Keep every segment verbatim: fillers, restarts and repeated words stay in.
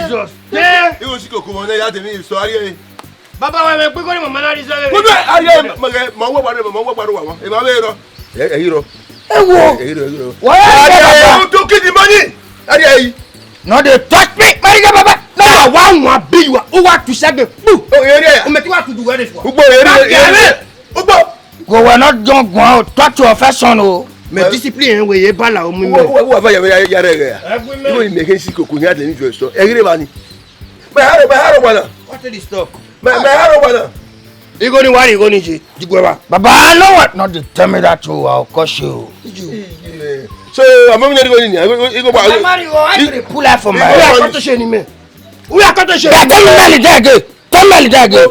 Jesus. Igho si koko mọ ne ya de ni so ariẹ. Baba wa me gbigbo ni mama na ri zẹ vbe. Gbigbo ariẹ ma wẹ gbaro wa. E ma vbe rọ. E yi rọ. Ewo. E yi rọ, e yi rọ. Wa ya ariẹ. To kidi mani. Ariẹ yi. No dey touch me, Mariga baba. No, wa wan bi wa. U wa tu sagbe. Bu. O ere. U me ti wa tu du wẹ de fua. Ugbo ere. Ugbo. Go we not don go out. Talk to your fashion o. Me discipline we ye bala o mu me. Wa va ya ya ya rẹ ya. Ibo ni me ke si koko ya de ni jo so. E gire ba ni. Me haro, me haro wala. What did he stop? Me me haro wala. Igho ni wa ri igho ni je, diguẹ ba. Baba, I know what not to tell me that you are Okoshi o. So, I'm not going to go in. I go, go, go back. Mama, you are going to pull out for my. We are going to shame him. We are going to shame him. Tell me that again. Tell me that again.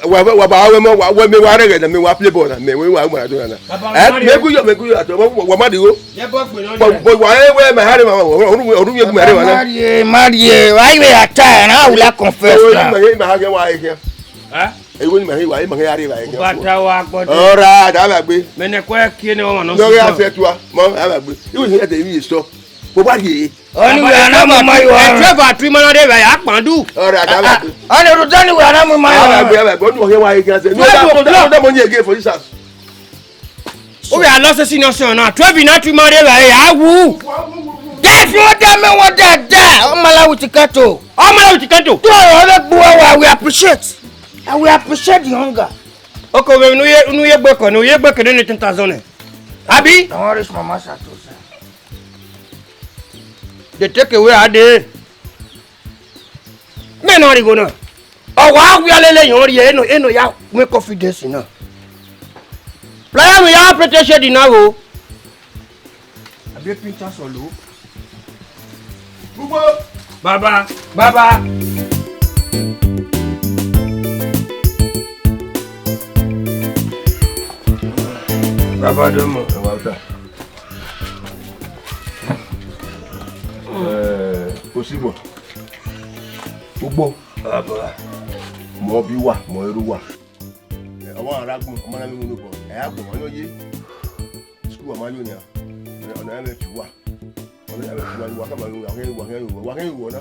Wa wa wa ba we mo wa we me wa rẹgẹ na me wa play ball na me we wa Maradona na. Eh, me ku yo me ku yo ato wa ma di wo. Ye bọ gbe lọ. But but wa e we me hare ma wa oru oru ye me hare wa na. Marie, Marie, why we are tired? How will I confess now? Me ha ke wa e ke. Eh? E wo ni ma he wa e ma he are wa e ke. Bata wa gbọdọ. Ora da ba gbe. Me ne kwe kie ne wọn nọ. No ya se tua. Mo ha ba gbe. Iwe ni e de mi stop. Mo ba ye. Ọni wẹ ana mu ma yo. Ẹtẹ va tu imọ na de vẹ ya kpandu. Ọrẹ ada la gbe. Ọni ru dọni wẹ ana mu ma yo. Ala gbe ala gbe ọdún ọyẹ wa ege ase. No da no da mo ni ege for this house. O ya lọ sesi ni ọsẹ ọna twelve na tu imọ de vẹ ya wu. That's what that man want that that. Ọmọ la with kato. Ọmọ la with kato. Tó o lè gbọ́ wa, we appreciate. And we appreciate the hunger. Oko vẹ nu ye nu ye gbẹkọ nu ye gbẹkọ de ne ten thousand. Abi? I wan reach mama sato sir. They take away her day. Me no righo na. Ọ wa wia lele yan rrie eno eno ya mu confidence na. Player mi ya protect shade na o. Abi pinta solo. Gbogbo. Baba, baba. Baba domo. Ẹ wá ta. Eh, Osimo. Ugbo. Mọ bi wa, mọ eru wa. Ọmọ ara gbọn, ọmọ ara mi wunu bọ. Ẹ ya gbọn, ọyọ ye. School wa ma yo nia. Ọna ya mẹ fi wa. Ọna ya mẹ fi wa, wa ka ma yo, wa kẹ, wa kẹ yo, wa kẹ yo na.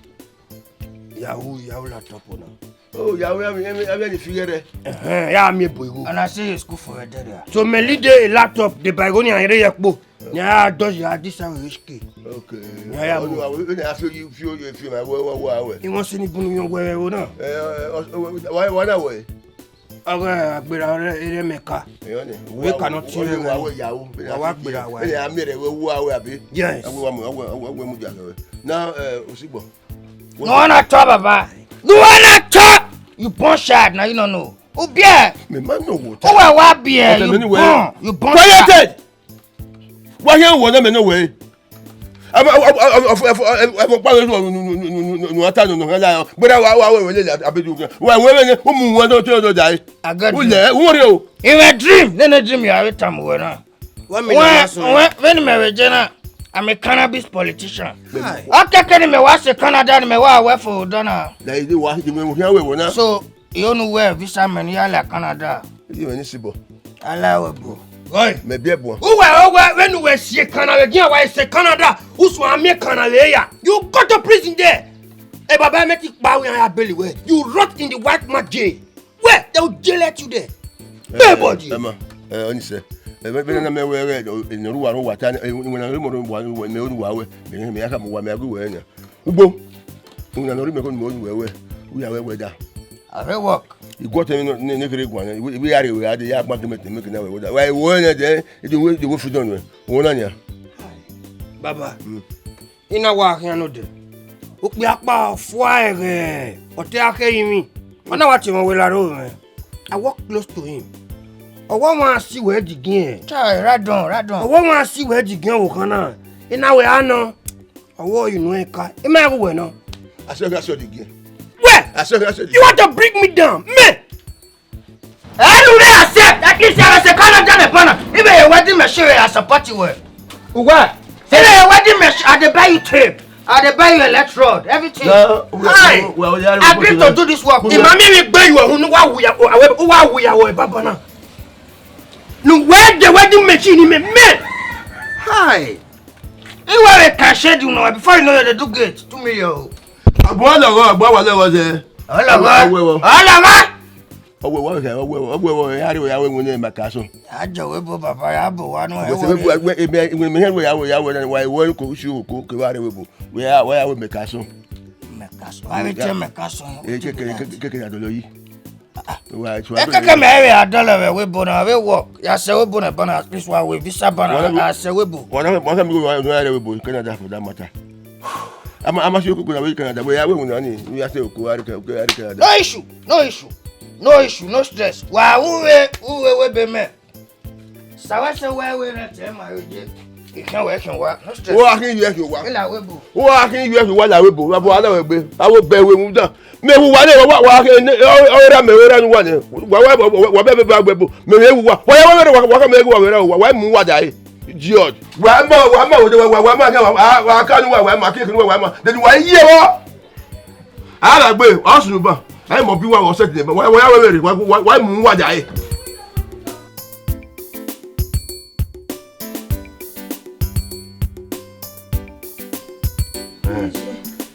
Yahoo, Yahoo laptop na. Oh, Yahoo, ya mi, ya mi, ya mi fi gẹrẹ. Ẹhẹn, ya mi ebo igho. And I say school for a day there. So mẹ lead a laptop, de ba igho ni a rre ye kpo. Ni a dọji a disa we H K. Okay. Ya, ya, Oluwa, we, we na fi oyi, fi oyi, fi ma, we, we, we, we. I want send bunu yon we, we, we na. Eh, eh, wa, wa na we. Ọghe agbera rẹ, rẹ Mecca. Ẹyọ nẹ. We cannot see we, we, we, Yahoo. Wa, wa gbera wa. Ẹni a miẹn rẹ, we, we, we, abi? Yes. Awe wa mu, awe, awe, awe mu dia we. Now, eh, Osigbo. No one at all, Baba. No one at all. You born shad, now you don't know. Who bear? Me man no water. Who are wa bear? You born. You born shad. Quiet! Wa hiẹn wọ ne mẹ ne wẹ. Ẹvbo kpa vbe nu ata nọ nọ la, gbẹdẹ wa wa wẹ lele abedu. Wa wẹ vbene umu wọn do do da. Ulẹ, wọ rre o. In my dream, nene dream ya vbe tama uwẹ na. Wẹ, wẹ, vbene mẹ vbe je na, I'm a cannabis politician. Ọ kẹkẹ ne mẹ wa sẹ Canada ne mẹ wa wẹ fo dọ na. Na ide wa, ide mẹ hian wẹ wọ na. So, I onu wẹ visa mẹ ne I ya la Canada. Ide mẹ ni sibọ. Ala wẹ bo. Oi. Mẹ biẹ bua. Uwẹ, uwẹ, vbene uwẹ si ekan na vbe gian wa sẹ Canada, usun a miẹn ekan na vbe ya. You go to prison there. E baba mẹ ti kpa wẹ ya beli wẹ. You rot in the white man jail. Where they will jail at you there. Everybody. Ẹ ma, ẹ, ọni sẹ. Ẹ, vbe, vbe na mẹ wẹ, ẹ, ẹ, ne oruwa ro wa ta, ẹ, wẹ na ro mo ro wa, mẹ oruwa wẹ. Mẹ, mẹ ya ka mu wa, mẹ ya gu wẹ nia. Ugbo, una nọ rhie mẹ ko ne mẹ ru wẹ wẹ, u ya wẹ wẹ da. I dey work. I gu ọtẹn ne, ne, ne kherhe guan nẹ, I wẹ, I wẹ ya rre wẹ a de ya gban ke mẹ te mẹ ke na wẹ wẹ da. Wa wo nẹ dẹ, I de wẹ, I de wẹ freedom wẹ. Wo na nia. Baba, mm, I na wa khian nọ dẹ. Okpia kpa fua ẹghẹ, ọtẹn a khe rinmwi. Ọ na wa tie mwẹ wẹ la ro mwẹ. I walk close to him. Ọ wa wan si wẹ digiẹn. Chai, radon, radon. Ọ wa wan si wẹ digiẹn vbe okhan na. I na wẹ a nọ. Ọ wa yu nuẹn ka. I ma ghe uwẹ nọ. I say, I say digiẹn. Wẹ! I say, I say digiẹn. You want to bring me down? Me! Ẹ lu re accept. At least I say Canada ne bana. Even your wedding machine, I support you well. Uwa. Even your wedding machine, I dey buy you tape. I dey buy you electrode, everything. No, we, hi, we, we, we, I agree to do this work. Imami mi gbe you, who wa wuya, who wa wuya, who baba na. No, where the wedding machine, me, me. Hi. He wa we can shade you now. Before you know, they do gate. Two million. Agbo lọghọ, agbo wa lọghọ sẹ. Ọlọghọ. Ọwẹwọ. Ọlọghọ. Ọwẹwọ, ọwẹwọ, ọwẹwọ, ya rre, ya wẹ wẹ ne ma ka sọ. A jọ wẹ bo baba, ya bo wa nọ. Wẹ sẹ wẹ bo, wẹ, ebe, wẹ mẹ hẹn wẹ ya wẹ, ya wẹ, wa wẹ ko si oko, ke wa rre wẹ bo. Wẹ ya, wẹ ya wẹ mẹ ka sọ. Mẹ ka sọ. Wa vbe te mẹ ka sọ. E keke, keke, keke ya dọlọ yi. Wa, wa, ekeke mẹ vbe a dọlọ vbe webo na, vbe work. Ya sẹ webo na bana, at least wa wẹ visa bana, a sẹ webo. Wa na, wa na mi go wa rre webo Canada for that matter. Ama, ama si okoko na vbe Canada, wẹ ya wẹ wẹ na ni, ya sẹ oko, a rre Canada. No issue, no issue, no issue, no stress. Wa uwe, uwe webe mẹ. Sawa se wa we na te ma yo je. Ikhan wa, ikhan wa. No stress. Wa khin ye khin wa. Ila webo. Wa khin ye khin wa la webo. Wa bo ala wegbe. A wo bẹ we mu dan. Mẹ wu wa ne wa, wa khe ne, ọ, ọ ra mẹ, ọ ra nu wa ne. Wa, wa, wa, wa bẹ, bẹ, bẹ, webo. Mẹ wu wa. Wa ya wa, wa, wa ka mẹ wu wa, wa, wa mu wa da e. Idiot. Wa ma, wa ma, wa, wa, wa ma, wa, wa, wa ka nu wa, wa ma, ke nu wa, wa ma. Then wa ye wa. A gha gbe, ọ sunu ban. Ẹ mọ bi wa wọ sẹtin ba. Wa, wa ya wẹ vberriọ, wa, wa, wa mu wa da e. Ẹ,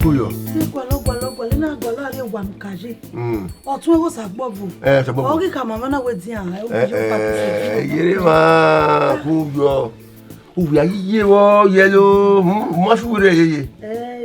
kuyọ. Se gualọ, gualọ, gualọ, na gualọ a rre wa mu ka ye. Mm. Ọtun ẹvbo sa gbọ vo. Ẹ, sa gbọ vo. Ọ ghi ka ma mẹ na wẹ dian, ẹ, ẹ, ẹ, yere ma, kuyọ. Uwia ghi ye vbọ yẹ lo, hmm, ma fi uwẹ rre yeye. Ẹ,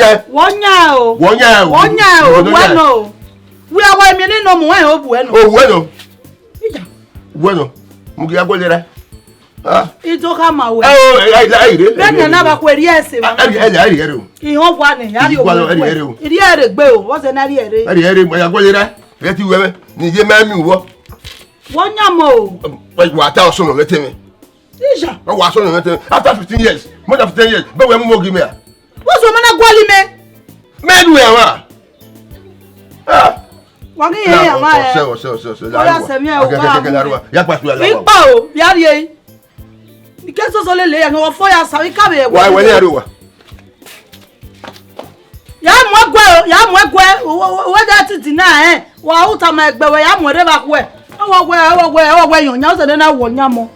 yan. Wọ yan o. Wọ yan o. Wọ yan o, wẹ nọ. Wẹ wa mi ni nọ mu ẹ o bu ẹ nọ. O wẹ nọ. Iya. Wẹ nọ. Mu ghi ya guẹlẹ ra. Ah. Ido kha ma wẹ. Ẹ o, ẹ ẹ ẹ ire. Bẹ́ẹ̀ ni na ba kwe ri ẹse ba. Ẹ ẹ ẹ ire o. Ihọn wa ni, ya ri o. Ẹ ẹ ire o. Iri ẹre gbe o, what's the nari ẹre? Ẹ ẹ ire, ya guẹlẹ ra. Ghẹ ti wẹ mẹ, ni ye ma mi wọ. Wọ yan mọ o. Wa ta ọsọ nọ ghẹ te mẹ. Isha. Ọ wa sọ nọ ghẹ te mẹ. After fifteen years, more than fifteen years, bẹ wẹ mu mo gi mẹ a. What's the man guali mẹ? Mẹ du ya wa. Ah. Wa ghi ye ya wa. Ọsẹ, ọsẹ, ọsẹ, ọsẹ. Oya se mi e wa. Ya pa tu ya la wa. Ipa o, ya rie. Ike soso lele ya, wọ fo ya sa, ika vbe ẹwe. Wa, wẹ ne a ro wa. Ya mu ẹguẹ o, ya mu ẹguẹ, wẹ da ti deny ẹ, wa ru tama ẹgbẹ wẹ, ya mu ẹre vbe akhuẹ. Ọ wẹ, ọ wẹ, ọ wẹ, ọ wẹ yan, yan, ọ sẹ ne na wọ yan mọ.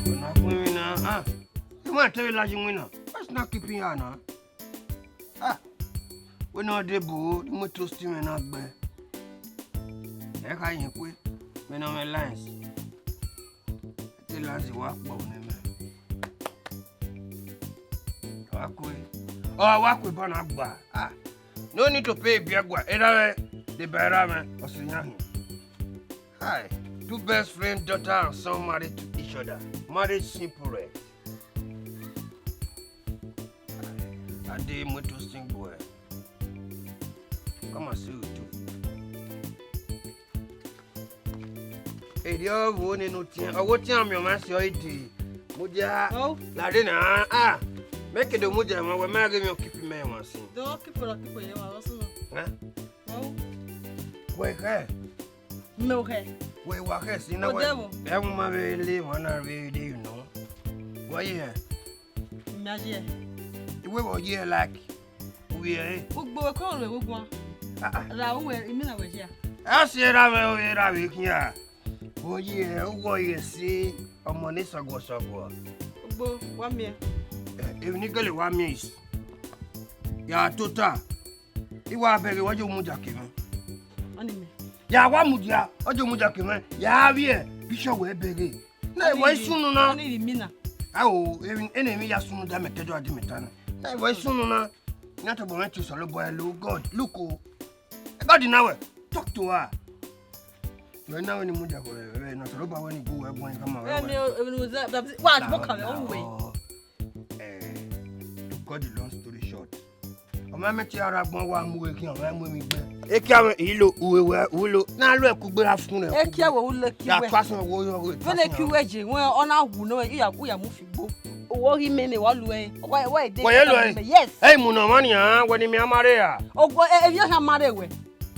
Ọna gun emwi na, ah, I want to tell you, Laji winner. Let's not keep in here now. Ah, wẹ ne ọ dee bu, ne mu toast mwẹ na gbe. Ẹ kha yẹn kue, mẹ ne ọ mwẹ lines. Te lines wa kpọ ne mẹ. Wa kue. Ọ, wa kue ba na gba. Ah, no need to pay ibiẹgua. Erha mwẹ, de ba erha mwẹ, ọ sẹ yan hin. Hi, two best friend, daughter and son married to each other. Marriage simple, right? Ade mu toasting boy. Come and see you too. Eri ọvbo nene otiẹn, ọvbo otiẹn miẹn ọmwa si ọ ide. Mudia, oh, lare na, ah, mẹ ke do mudia mwa, wẹ ma ghe emwi ọkipi mẹ mwa sin. Do kipi ra kipi ye mwa, ọsọ. Eh? Oh. Wẹ khẹ. Mẹ o khẹ. Wẹ wa khẹ si na wẹ. Odẹ vbo? Ẹ mu ma vbe le mwa na vbe de, you know. Wẹ ye. Mẹ a ye. Iwe vbe ọ ye like. Uwẹ ẹre. Ugbo wẹ kọ rẹ vbe guan. Ah, ah. Ra uwẹ, imina wẹ ye a. A si erha mwẹ, o erha vbe khian. Oye, uwẹ ye si ọmọ ne sọguọsọguọ. Ugbo, wa miẹn. Eh, emwi ne I gele wa miẹn is, ya tota, I wa bẹghe, wa je mudia ke mwẹ. Ọni mẹ. Ya wa mudia, ọ je mudia ke mwẹ. Ya vbiẹ, Bishop wẹ bẹghe. Na vbe sunu na. Ọni ri mina. Ao, emwi, ene emwi ya sunu da mẹ kẹjọ a di mẹ ta na. Na vbe sunu na. Na tobọ mwẹ tie Osanobua lo God. Look o. God na wẹ, talk to her. Wẹ na wẹ ni mudia ko wẹ, wẹ na Osanobua wẹ ni gu wẹ guan kama wẹ. Emi, emi, wa mo ka wẹ, o wẹ. Eh, to cut the long story short, ọ ma mẹ tie ara gbọn wa mu wẹ khian, ọ ma mu emwi gbe. Ekia wẹ, ilo, uwe wẹ, ulo. Na lo ẹkugbe ra fun rẹ. Ekia wẹ, ulo ki wẹ. Ya tua sẹ wo yo we. Vene ki wẹ je, wẹ ọ na wu nẹ, iya, uya mu fi gbo. Wo ghi mẹ ne wa lu ẹ. Wa, wa de. Wa ye lu ẹ? Yes. Ẹ mu nọ mwa nian, wẹ ne imẹ a ma rre a. Ogo, e, e, vbi ọ khian ma rre wẹ.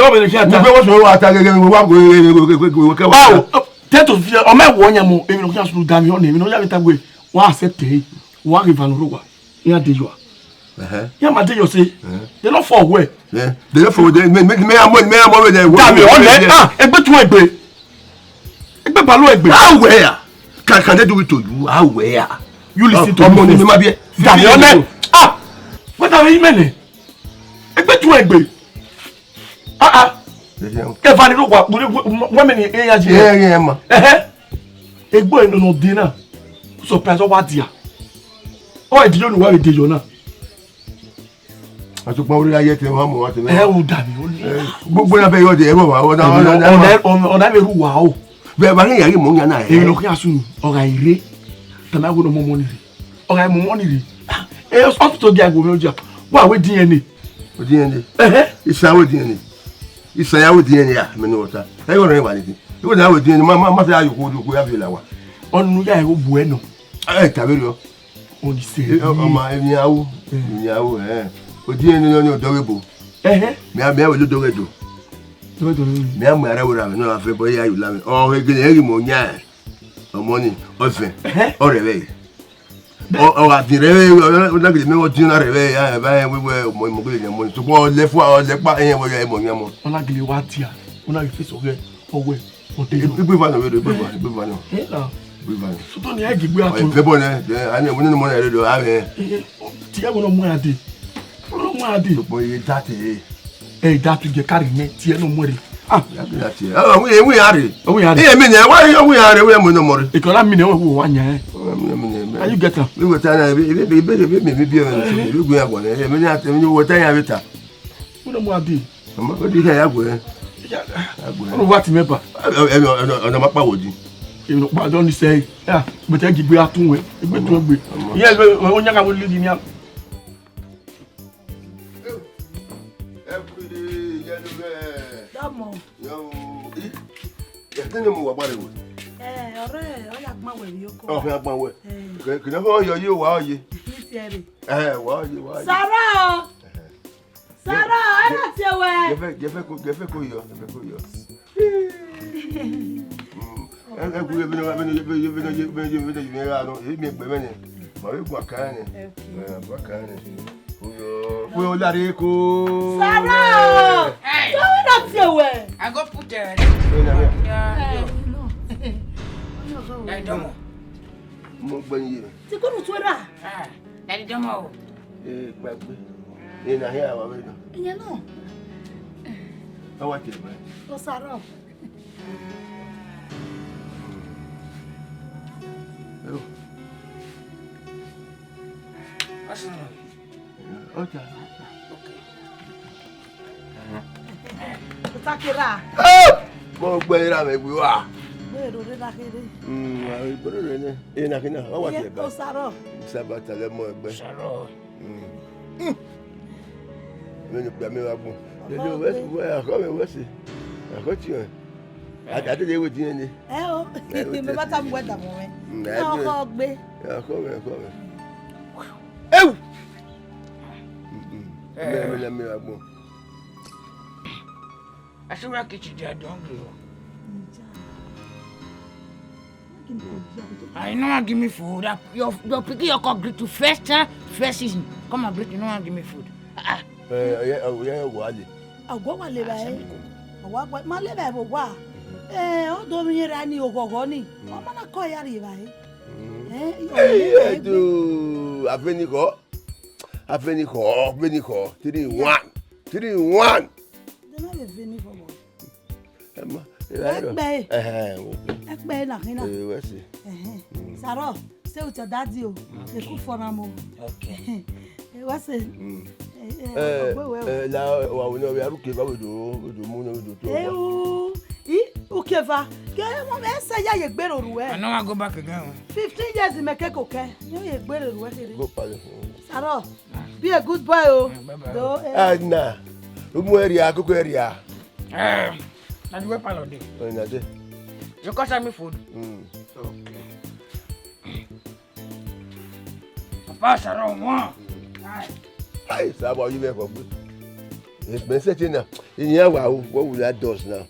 vbe ọmọ ne khian ta. Wẹ wọ sọ wa ta gẹgẹ, wẹ wa gẹgẹ, wẹ kẹ wa. Ao, tẹto fi ọmọ ẹwọ yan mu, emwi ne ọ khian sunu da mi ọnẹ, emwi ne ọ ya vbe ta gbe, wa accept ẹre, wa ghi va nọ rre owa, iran de yọ a. Ẹhẹn. Iran ma de yọ sẹ, Ẹhẹn. They no for wẹ. Yeah. They no for, they, me, me, me, I'm, me, I'm already there. Da mi ọnẹ, ah, egbe tun egbe. Egbe ba lo egbe. How where? Can, can they do it to you? How where? You listen to me. Ọmọ ni mi ma biẹ. Dami ọnẹ. Ah! What are you meaning? Egbe tun egbe. Ah, ah. Eva ni ro wa, wẹ mẹ ni e ya ji. Yeah, yeah, ma. Ehe. Egbe no no de na. Surprise wa dia. O e di yo nu wa de yo na. Asukpa ori ayẹ te wa mọ wa te. Ẹ o da mi o ni. Gbogbo na bẹ yọ de, ẹ bọ wa, ọ na, ọ na, ọ na, ọ na, ọ na bẹ ru wa o. Bẹ ba ne ya ghi mọ yan na. Ẹ no khian sunu, ọ gha ire. Tama wo no mọ mọ ni re. Ọ gha mọ mọ ni re. Ẹ hospital dia wo mi o dia. Wa we D N A. O D N A. Ẹhẹ. Isan we D N A. Isan ya we D N A ya, me no water. Ẹ yo rẹ wa ni. Iwo na we D N A, ma, ma, ma se ayo ko ko ya fi la wa. Ọnu ya ẹ wo bu ẹ nọ. Ẹ ta bẹ rọ. Oni se. Ọma, emwi awu, emwi awu, eh. Odi eni ni ọdọ ghe bo. Ẹhẹ. Mẹ a, mẹ a wẹ lodọ ghe do. Dọghe do. Mẹ a mu ara wẹ ra mẹ, nọ a fẹ bọ ya yu la mẹ. Ọ he gele ẹ ghi mọ yan. Ọmọ ni, ọvẹn. Ẹhẹ. Ọ rẹ vẹ. Ọ, ọ gha din rẹ vẹ, ọ na gele mẹ ọdin na rẹ vẹ, ya, ẹ ba ẹ wẹ wẹ ọmọ, ọmọ gele ọmọ ni. Sokpan ọ lẹ fua, ọ lẹ kpa, ẹ wẹ ya mọ yan mọ. Ọ na gele wa dia, ọ na gele fẹsọ ghẹ, ọ wẹ. Igbe va nọ vbe do, igbe va, igbe va nọ. Igbe va nọ. Sotọ ni a ghi gbe atọn. Ẹ bọ nẹ, ẹ, a ni ẹmwẹ nene mọ nẹ rre do, a vẹ. Tie ẹvbo nọ mu a de. Nọ mu a de. Sokpan ye da te. Ẹ da tu je kari mẹ, tie nọ mu rre. Ah. Ya gbe ya tie. Ọ wi wi a re. Ọ wi a re. Ẹ mi nẹ, wa yo wi a re, wi mo nọ mọ rre. Ikọ la mi nẹ wo wa yan. Ẹ mi nẹ. Are you get am? Mi wo ta na, bi bi bi bi mi bi bi. Ẹ mi nẹ, ẹ mi wo ta ya bi ta. Wi nọ mu a de. Ọmọ, ó di iṣẹ́ ìyá àgbẹ̀. Ìyá àgbẹ̀. Ọ̀nà wa ti mẹ́bà. Ọ̀nà máa pàwọ̀ di. Èrò pàdé ọ̀nì sẹ́yìn. Yà, gbẹ̀tẹ̀ gígbé atún wẹ̀. Ẹgbẹ́ tún ẹgbẹ́. Ọmọ. Ìyá ẹgbẹ́, ó nyá ká wọlé di ní à. Ẹ kú ilé, ìyá ẹnu bẹ́ẹ̀. Dọ́mọ̀. Yọ o. Ẹ tẹ́lẹ̀ mo wà pariwo. Ẹ, ọ̀rẹ́, ọ yà gbọ́n wẹ̀ ní oko. Ọ̀fẹ́ agbọ́n wẹ̀. Ẹ. Kì í náà fọwọ́ yọ yí o, wà á yé. Ní ti ẹ rè. Ẹ, wà á yé, wà á yé. Sọ̀rọ̀ o. Ẹhẹ. Sara, ẹ na tie wẹ. Gẹfẹ, gẹfẹ ko, gẹfẹ ko yọ, gẹfẹ ko yọ. Mm. Ẹ, ẹ, gu ye bene, bene, bene, bene, bene, bene, bene, bene, bene, bene, ma vbe gu aka nẹ. Okay. Ẹ, gu aka nẹ. Ko yọ, ko yọ lare ko. Sara! Hey! Sara, ẹ na tie wẹ. I go put there. Ẹ na, ẹ. Yeah, yeah. Ẹ dọmọ. Mo gbẹ yin. Ti ko nu tu ra. Ah, daddy dọmọ o. Ee, gbagbe. Ena hia wa vbe nọ. Ìyẹn náà. Ọ wa tie gbe. Ọ sàrọ. Ẹ o. Ọ sàrọ. Ọ ta. Okay. Utakira. Mo gbe ira me gbe wa. Gbe ro re ra kere. Mm, a ri gbe ro re ne. E na kina, ọ wa tie gbe. Ọ sàrọ. Sabata le mo gbe. Sàrọ. Mm. Mm. Mene gbe mi wa gbọn. Lele we, we, akọ mi we si. Akọ ti o. A, a dede we di ni. Ẹ o. Ẹ o, me ba ta mu wẹ da mo wẹ. Mm, ẹ o. Ọkọ gbe. Akọ mi, akọ mi. Ewu. Mm, mm. Ẹ. Me, me, me wa gbọn. I say, where kitchen dey? I don gree o. I no wan give me food. I, your, your pikin, your come greet you first time, first season. Come and greet you, no wan give me food. Ah, ah. Eh, yeah, oh, yeah, wale. Agwa wale ba e. Agwa gwa, ma le ba e bo wa. Eh, o do mi ra ni oghọghọ ni. Mm. Ọ ma na kọ ya ri ba e. Mm. Eh, hey, do. Aveni kọ. Aveni kọ, aveni kọ. Three in one. Three in one. They no dey veni for what? Ẹ ma, ẹ ra rọ. Ẹ pẹ. Ẹhẹn, wẹ pẹ. Ẹ pẹ na hin na. Ẹ, wẹ si. Ẹhẹn. Mm. Saro, stay with your daddy o. Mm. They cook for am o. Okay. Ẹ, wẹ si. Mm. Ẹ, ẹ, ẹ, ọgbẹ wẹ o. Ẹ, la, wa wo ni, wa ru ke ba we do, we do mu ni, we do to. Ẹ o, i, u ke va. Ke mo me se ya ye gbere oru ẹ. I no wan go back again o. Fifteen years me ke ko ke. Ni ye gbere oru ẹ kere. Go pale. Saro, be a good boy o. Mm, bye bye. Do, eh. Ah, na. Umu area, kuku area. Eh, na the way palo dey. Oh, na dey. You come send me food? Mm. Okay. Papa, Sharon, one. Aye. Aye, sir, but you make for good. Expensive thing now. In here, wow, what will that does now?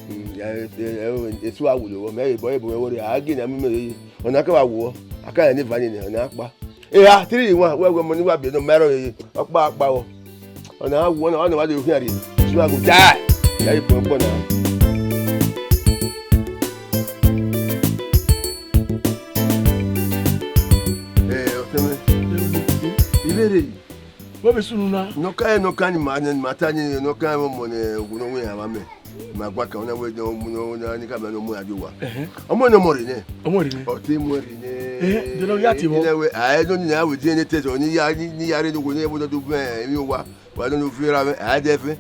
Mm, ya, eh, eh, eh, esu awulo wọ, mẹ ebo ebo wọ re, a ghi na mi mẹ re. Ọna ka wa wọ, a ka ne va ni, ọna kpa. Eha, three in one, wẹ wẹ mo ni wa bi no mẹ rọ ye. Ọkpa, ọkpa wọ. Ọna wa wọ, ọna, ọna wa de okhian re. Esu ago die. Ya ye pọn pọn na. Vbere. Vbọ vbe sunu na? Nọkan, nọkan ni ma, ni ma ta ni, nọkan ọmọ ne ogun nọ wẹ ya mẹ. Ma gua kan na wẹ, ni ka mẹ no mu ya di owa. Ẹhẹn. Ọmọ ne ọmọ rre nẹ. Ọmọ rre nẹ. Ọ te mu rre nẹ. Ẹhẹn, de nọ ya tie vbọ? Ni wẹ, a no ni na wẹ die ne te so, ni ya, ni, ni ya rre no ni ẹvbo do mẹ, emwi owa. Wa no fi ra mẹ, a de fe.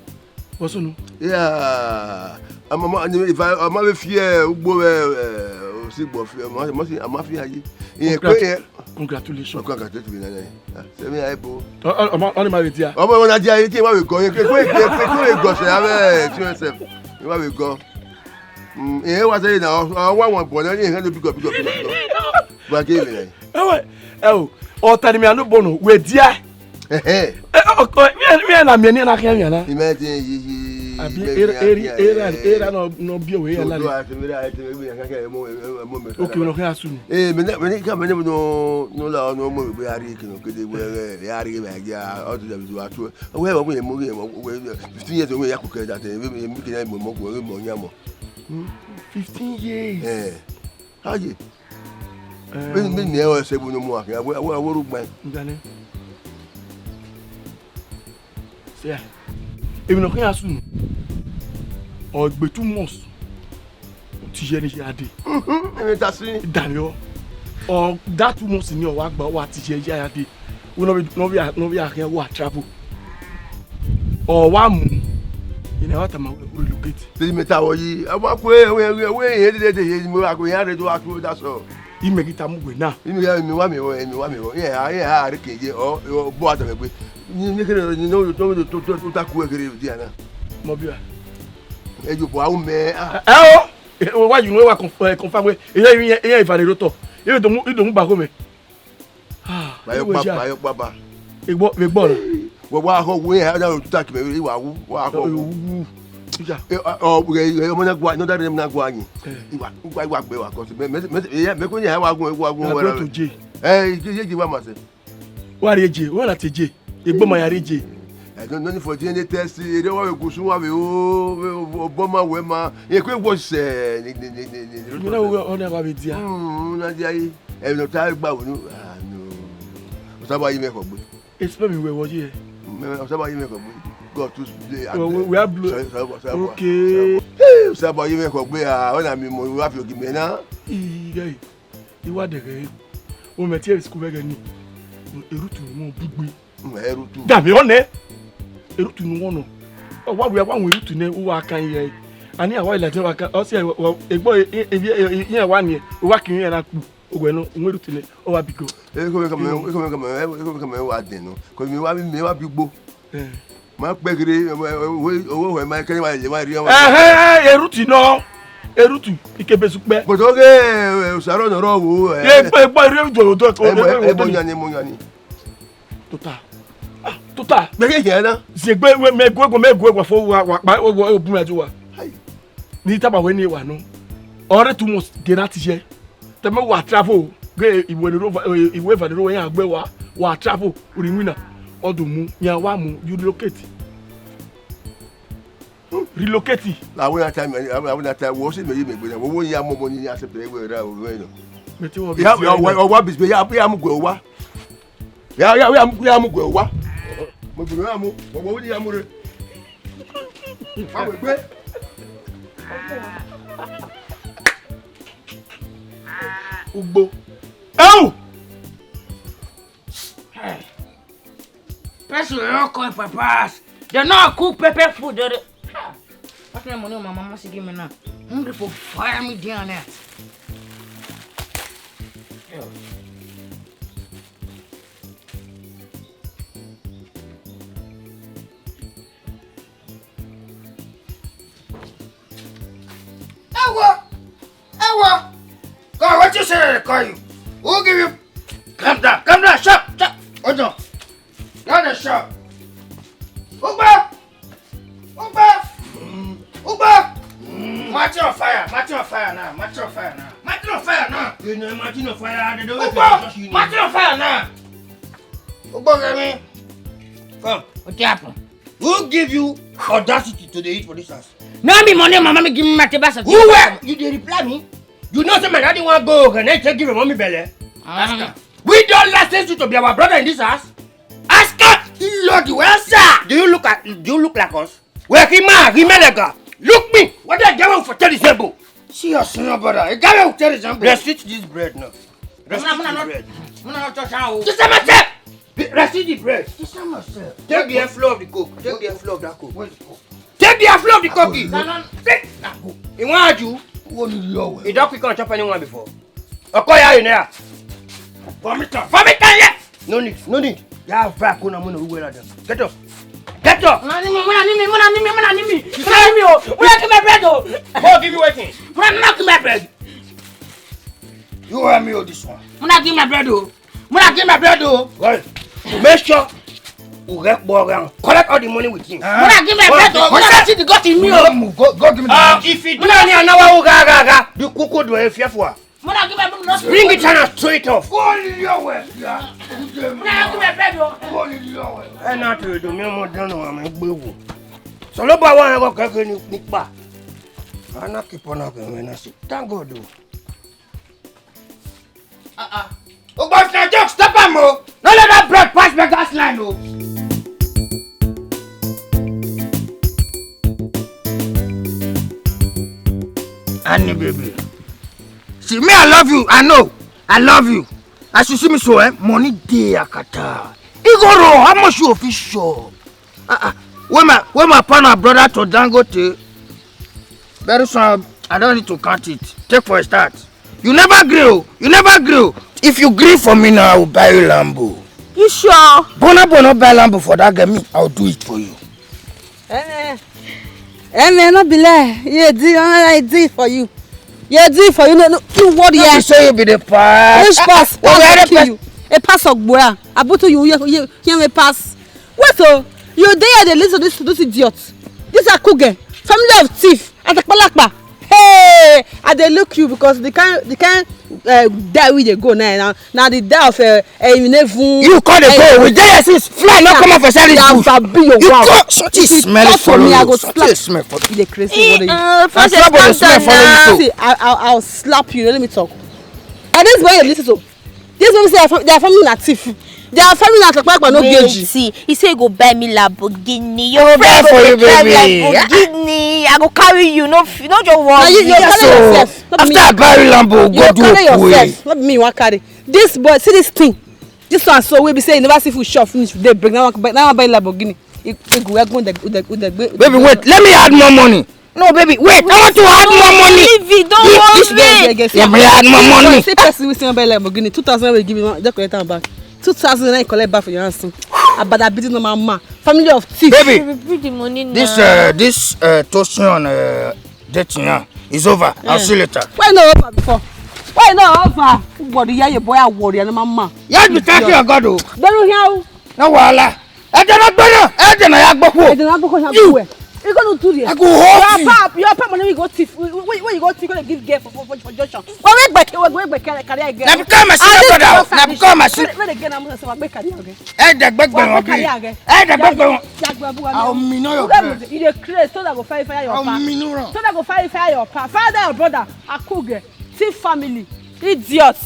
Vbọ sunu? Yeah. Ama, ama, ni, if I, ama vbe fi, eh, ugbo vbe, eh, osi gbo fi, ama, ama si, ama fi aye. Iye kpe ye. Congratulations. Congratulations, na, na. Ah, se mi aye bo. Ọ, ọ, ọmọ, ọ ni ma vbe dia. Ọmọ, ọmọ na dia, ike ma vbe gọ, ike, ike, ike, ike, ike vbe gọ, se, ave, to yourself. Ike ma vbe gọ. Mm, eh, wa se na, ọ, ọ, wa wan bọ na, ni, eh, no, big up, big up, big up, big up. Wa ke mi. Ẹwẹ, ẹ o, ọ ta ni mi anu bono, wẹ dia. Ẹhẹn. Ẹ, ọ, ọ, ọ, mi, mi na miẹn ni na khian miẹn na. Imagine, yi, yi, Abi imagine, era, yeah, era, yeah, era yeah. No, no bi owe ya So, lale. Do I say, I say, I say, I say, Okay, no khian sunu. Eh, me ne, me ne, ka me ne no, no la, no mo be ari ke no kede we, eh, ari ba ya, all the time do atu. We, we, we, we, we, fifteen years we ya ku ke that, eh, we, we, we, we, mo, mo, mo, mo, mo. Fifteen years. Eh. Aye. Em, Beni, beni ẹ ọre sẹ vbe unu mu akhin, a wẹ, a wẹ, a wẹ ru gbain. Ndane. Sẹ, emwi ne ọ khian sunu, ọ gbe two months, u ti ye ne ya dee. Mhm, emwi ta si. Danmwehọ, ọ da two months ni ọ wa gba, ọ wa ti ye ya dee. Wẹ ne ọ vbe, ne ọ vbe, ne ọ vbe a khian wa travel. Ọ wa mu, I na wa tama wẹ u relocate. Te me ta vbọ yi, a ma ku ẹre, wẹ, wẹ, wẹ, irẹn dede ye, mo wa ku iran rre do wa ku, that's all. Imẹ ghi tama uwẹ na. Imi ya, imi wa miẹn vbọ, imi wa miẹn vbọ. Iran, iran a rre ke ye, ọ, ọ, bọ a dọlẹ gbe. Ni, ni kere, ni, no, no, no, to, to, to, ta ku ẹre kere dia na. Mọ bia. Ẹ yo, bọ a u mẹ, ah. Ẹ o, e, wa yi nu, wa conf-, eh, confirm wẹ. Iran, iran, iran eva ne rotọ. Iran do mu, iran do mu ba ho mẹ. Ah, Bayo iwe kpa, ja. Bayo kpa ba. Egbo, egbo na. Wẹ wa họ wẹ, ha da otuta kẹ mẹ, wa wu, wa họ wu. Wu. Ja. E, ọ, ọ, wẹ, wẹ, ọmọ na gua, no da na gua yin. Eh. Iwa, iwa, iwa gbe wa, 'cause me, me, me, yeah, me ko ni ha wa gun, wa gun. Na wa go ra to je. Eh, je, je, je wa ma se. Wa re je, wa na te je. Egbo ma ya re je. I don't know for D N A test, ere wa we gusun wa we o, we, o, obọ ma wẹ ma. Ye kwe wo se, ni, ni, ni, ni, ni. Mi na wo, ọ na wa be dia. Mm, na dia yi. Ẹ no ta gba wo nu. Ah, no. Osa ba yi mẹ kọ gbe. Expect mi wẹ wọ ye. Mẹ, osa ba yi mẹ kọ gbe. God to bless. We, we, we are blue. Sorry, sorry, sorry, sorry. Okay. Hey, osa ba yi mẹ kọ gbe, ah, ọ na mi mo, wa fi ogi mẹ na. Ii, guy. I wa dẹghẹ re. Omẹ tie school vbe ẹghẹ ni. Erutu ni wọ bugbe. Mm, erutu. Dami ọnẹ. Erutu ni wọ nọ. Ọ wa wia wa wọn erutu nẹ, u wa kan ye. Ani a wa la te wa kan. Ọ si egbo, iye wa ni, u wa kin iran na kpu. Owẹ nọ, wọn erutu nẹ, ọ wa bigo. Eko me kama, eko me kama, eko me kama wa dẹn nọ. 'Cause mi wa, mi wa bi gbo. Eh. Ma kpẹ gere, owó owó ẹ ma kẹrẹ wa lè wa rí ọmọ. Ẹhẹn, erutu nọ, erutu, ikebe sukpẹ. Bọ̀dọ̀ gẹ òsàrọ̀ nọ̀rọ̀ wo ẹ. Egbe egbe rí òjò òjò òjò òjò. Ẹ bọ yan ni, ẹ bọ yan ni. Tota. Ah, tota. Gbẹgẹ yẹn na. Ziegbe we me gue gue me gue gue fo wa wa pa wo wo bu me ju wa. Hai. Ni taba we ni wa no. Ọre two months gera ti ye. Tẹmẹ wa travel, ghe iwẹ ne ro, iwẹ eva ne ro ya gbe wa, wa travel, uri winna, ọ do mu, yan wa mu, you relocate. Relocate. La we na time, la we na time, wo se me yi me gbe, wo wo ya mo mo ni ya se pe we ra o we no. Me ti wo bi. Ya, ya, wa, wa bisbe, ya, ya mu gwe wa. Ya, ya, ya mu, ya mu gwe wa. Mo gbe ya mu, wo wo ya mu re. Wa we gbe. Ugbo. Au! Hey. Person wey no call papa house, dem no cook pepper food. Dem dey, ah, what kind of money my mama still give me now? Hungry for fire me down there. Yo. Ewo! Ewo! God, what you say they call you? Who give you? Calm down, calm down, shut, shut. Hold on. Not the shop. Ugba! Ugba! Ugba! Match on fire, match on fire now, match on fire now. Match on fire now. You know, match on fire, they don't Ugba! Match on fire now. Ugba, get me. Come. What happened? Who give you audacity to dey eat for this house? No be money my mommy give me, my table. Who were? You dey reply me? You know say my daddy wan go organize take give your mommy belle? Ask her. We don license you to be our brother in this house? Lord, where, sir? Do you look at, do you look like us? Where him man, him man, look me. What the devil for tell this able? See your senior brother. A guy will tell his uncle. Restrict this bread now. Restrict the bread. Muna, muna, no, muna, no touch am o. Just myself. Restrict the bread. Just myself. Take the flow of the coke. Take the flow of that coke. Where's the coke? Take the flow of the coke. No, no. Take that coke. He want you. What do you know? He don't quick on chop anyone before. Okay, yeah, you know. Vomit am. Vomit am, yeah. No need, no need. Ya va ko na mo no uwe la da. Get up. Get up. Muna ni mi, muna ni mi, muna ni mi, muna ni mi. Muna ni mi o. Muna give me bread o. Go give me wetin? Muna, muna give me bread. You owe me o, this one. Muna give me bread o. Muna give me bread o. Well, make sure you get ball around. Collect all the money with him. Muna give me bread o. Muna see the goat in me o. Move, go, go give me the money. If you do any another ga ga ga, the kuku do a fearful. Muna give me bread o. Bring it and straight off. Go on in your way. Muna give me bread o. Go on in your way. Ẹ na to do mi ọmọ dán nù àmì gbé wò. Sọlọ́ba wa ẹ̀rọ kẹ́kẹ́ ní nípa. Ana keep on up and when I see. Thank God o. Uh-uh. Ogbafia, just stop am o. No let that bread pass beggars line o. Honey baby. See me, I love you. I know. I love you. As you see me so, eh, money dey akata. Igoro, how much you fit chop? Ah, ah. When my, when my partner brother to Dangote, very soon I don't need to count it. Take for a start. You never gree o. You never gree o. If you gree for me now, I will buy you Lambo. You sure? Bona bona buy Lambo for that girl. Me, I will do it for you. Eh, eh, no be lie. Yeah, do, I do it for you. Yeah, do it for you. No, no, you worry. No be say you be the pass. Which pass? Pass kill you. A pass of boy. I put you, you, you, you a pass. Wait, so you dey here dey listen to this, this idiot. This akuge, family of thief, atakpalakpa. Hey, I dey look you because the kind, the kind, uh, die we dey go now. Now, now the die of, uh, uh, you never. You call the go. We dey here since fly no come out for side this bush. Sabi your wow. Shut this smell for me. I go slap. You dey crazy. What dey? I slap the smell for you. See, I, I, I'll slap you. Let me talk. And this boy, listen to. This one say their fam-, their family na thief. Their family na atakpalakpa no get. He say he go buy me Lamborghini. Your friend go dey drive Lamborghini. I go carry you. No, no just worry. Now you, you carry yourself. After I buy you Lambo, go do yourself. Not me, you wan carry. This boy, see this thing. This one so we be say you never see food shop finish. They bring now, now buy Lamborghini. Baby, wait. Let me add more money. No, baby, wait. I want to add more money. Leave it. Don't worry. Let me add more money. See person we say buy Lamborghini. Two thousand we give him. Just collect am back. Two thousand I collect back for your hands. Abada be the normal man. Family of thief. Baby, bring the money now. This, uh, this, uh, Tosin, uh, dating now is over. I'll see you later. Why no over before? Why no over? What do you, your boy, I worry, and my man. Yeah, you thank your God o. Don't you hear? No wahala. Ẹ jẹ́ na gbẹ na, ẹ jẹ́ na ya gbẹ khuo. Ẹ jẹ́ na gbẹ khuo, ya gbẹ. You gonna do this? I go hold you. Your pap, your pap money we go thief. Where, where, where you go thief? Go give girl for, for, for, for junction. Where, where back, where, where back, carry, carry girl. Na because my senior brother. Na because my senior. Where, where the girl? I'm gonna say, where carry girl? Ẹ jẹ́ gbẹgbẹ wọn bí. Ẹ jẹ́ gbẹgbẹ wọn. I'll minor your bread. You dey craze, so that go fire, fire your pap. I'll minor. So that go fire, fire your pap. Father, your brother, akuge, thief family, idiot.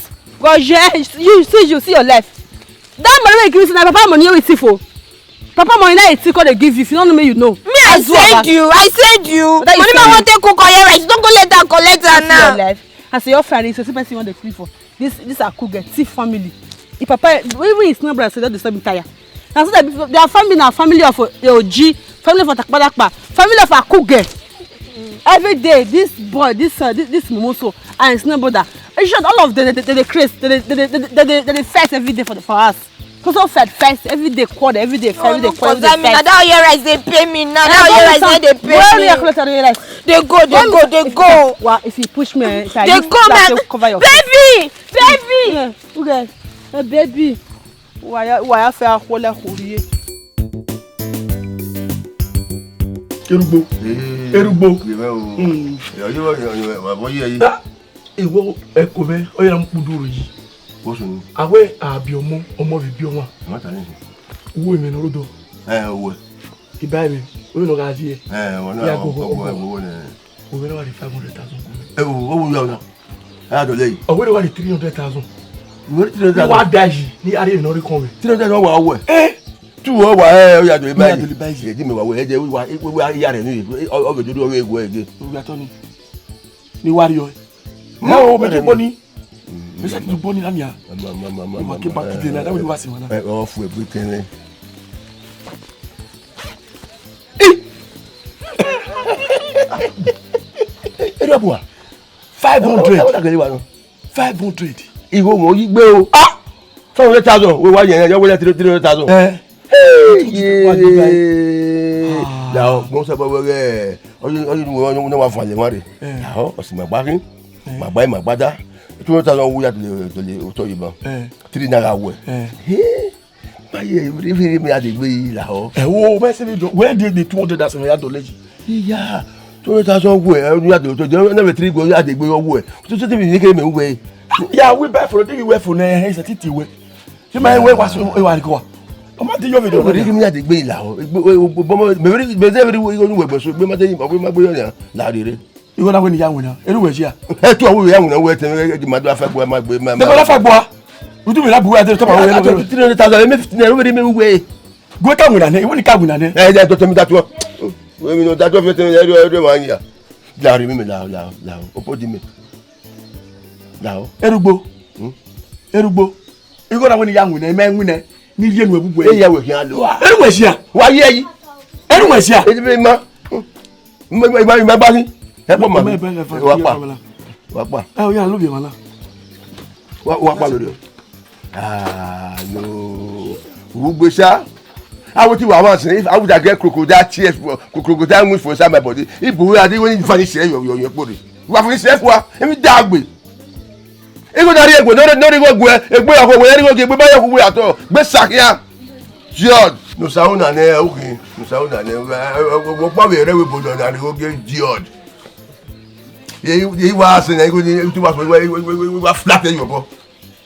Go, yeah, you see, you see your life. That money wey you give me, na papa money wey thief o. Papa money na he thief come dey give you. If you no know me, you know. Me, I send you. I send you. Money man wan take cook on your rice. Don't go let am collect am now. Your life. I say your friend is the person you want to clean for. This, this akuge thief family. If papa, even his number, I say don't disturb me tire. Na so they be, their family na family of, uh, O G, family of atakpalakpa, family of akuge. Every day, this boy, this, uh, this, this mumu so, and his neighbor that. In short, all of them, they, they, they craze, they, they, they, they, they, they, they fight every day for the, for us. So, so fight, fight, every day quarrel, every day fight, every day quarrel, every day fight. Na that your rice dey pay me now. That your rice no dey pay me. Where your collect your rice? They go, they go, they go. Wa, if you push me, eh, if I use that to cover your face. Baby, baby. Yeah, okay. Eh, baby. Wa ya, wa ya fẹ akhuọlẹ khuorhie. Erugbo. Ee. Erugbo. Yẹmẹ o. Mm. Yọ, yọ, yọ, yọ, wa bọ yẹ yi. Ah, ìwọ ẹkọ mẹ, ọ ya mu kpudu ro yi. What's your name? Awẹ abi ọmọ, ọmọ vbe bi ọmọ. What are you? Uwe mẹ nọ rhodọ. Eh, uwe. Iba mẹ, uwe nọ gha viẹ. Eh, wọn náà. Ya go, go, go, go, go. Uwe nọ gha di five hundred thousand. Eh, o, o, ya, ya. A dọlẹ yi. Ọ wẹ wa di three hundred thousand. Wẹ three hundred thousand. Wa da yi ni a ri emwi ne ọ rre kọn vbe. Three hundred thousand wa wẹ. Eh. Tu ọ wa ẹ, ọ ya dọlẹ ba ye. Edi mẹ wa wẹ ẹdẹ wa wa ya rẹ ni, ọ vbe dọdọ ọ vbe guẹ ẹdẹ. Oya tọ ni. Ni wa riọ. Ma o, mẹ ki bọ ni. Mẹ sa ki bọ ni na nia. Ma ke ba kide na, that way you wa si wa na. Ọ fu egbe kẹnẹ. Ẹ dọ bua. Five hundred. Ọ da gẹlẹ wa nọ. Five hundred. Igho wọn yi gbe o. Ah! Five hundred thousand. We wa yẹn, yẹn, yẹn, wẹlẹ three hundred thousand. Eh. Hey, yeah. Ah. Now, mo sọ pé wẹ́rẹ́, ọyún, ọyún, ọyún, ọyún wa fún àlẹ́ wọn rè. Eh. Now, ọ̀sìn màgbá kí, eh, màgbá yìí, màgbá dá. Two hundred thousand owó yà tó lè, tó lè, tó yìí bọ̀. Eh. Three naira wẹ̀. Eh. Hey. Maye, every, every me had a way la ho. Eh, oh, me say, where did the two hundred thousand ya dollar? Yeah, two hundred thousand we, eh, you had to, to, never three go, you had a way. So, so, me, me, me, we. Ya, we buy for the, we wear for ne, he said, "Titi we." You may wear was, eh, wa go. Ọ ma di yo video. Give me that way la ho. But, but, but, but, but, but, every way you go, so, but, but, but, but, but, la, re, re. Igho na wẹ ne I ya winna, erha uwẹ zia? Ẹ tu ọvbokhan ya winna, wẹ tẹ, ẹ, ẹ, ma do afẹ gbua, ma gbe, ma, ma. Ẹ ma do afẹ gbua. Utu mi na bu wẹ, ẹ tẹ ma wẹ. Three hundred thousand, ẹ mẹ fifteen naira, wẹ mẹ wẹ. Gu ka winna nẹ, iwẹ ni ka winna nẹ. Ẹ, ẹ, dọtọ mi datuọ. Wẹ mi nọ datuọ fifteen naira, ẹ, ẹ, ẹ, ma yin ya. La re mi, mi la, la, la, opo di mi. La o. Erhugbo. Hmm? Erhugbo. Igho na wẹ ne I ya winna, I ma winna, ne I ye nu ẹvbo uwẹ. Eya wẹ khian lo a. Erha uwẹ zia? Wa ye yi. Erha uwẹ zia? Edi me ma. Ma, ma, ma, ma, ma, ẹ kpọ ma. Ma, ma, ma, ma, wa kpa. Wa kpa. Ẹ, ọ ya lọ vbe emwa na. Wa, wa kpa lórí o. Ah, no. Ugbe sa. I would, I want to say, if I would get crocodile tears, for crocodile wings for inside my body. If we are the one vanish here, your, your, your body. Wa finish here for, emi dagbe. Igho na rhie egbe, ne ọ rhie igho gue, egbe ọkhọ wẹ, ne ọ rhie igho gue, egbe ma yọ khu wẹ atọ, gbe sa khian. George, no sound na nẹ, okay, no sound na nẹ, wẹ kpa vbe rẹ wẹ bodo na rhie igho gue George. Ye, ye wa se na, igho ni, tu wa, wa, wa flat your boy.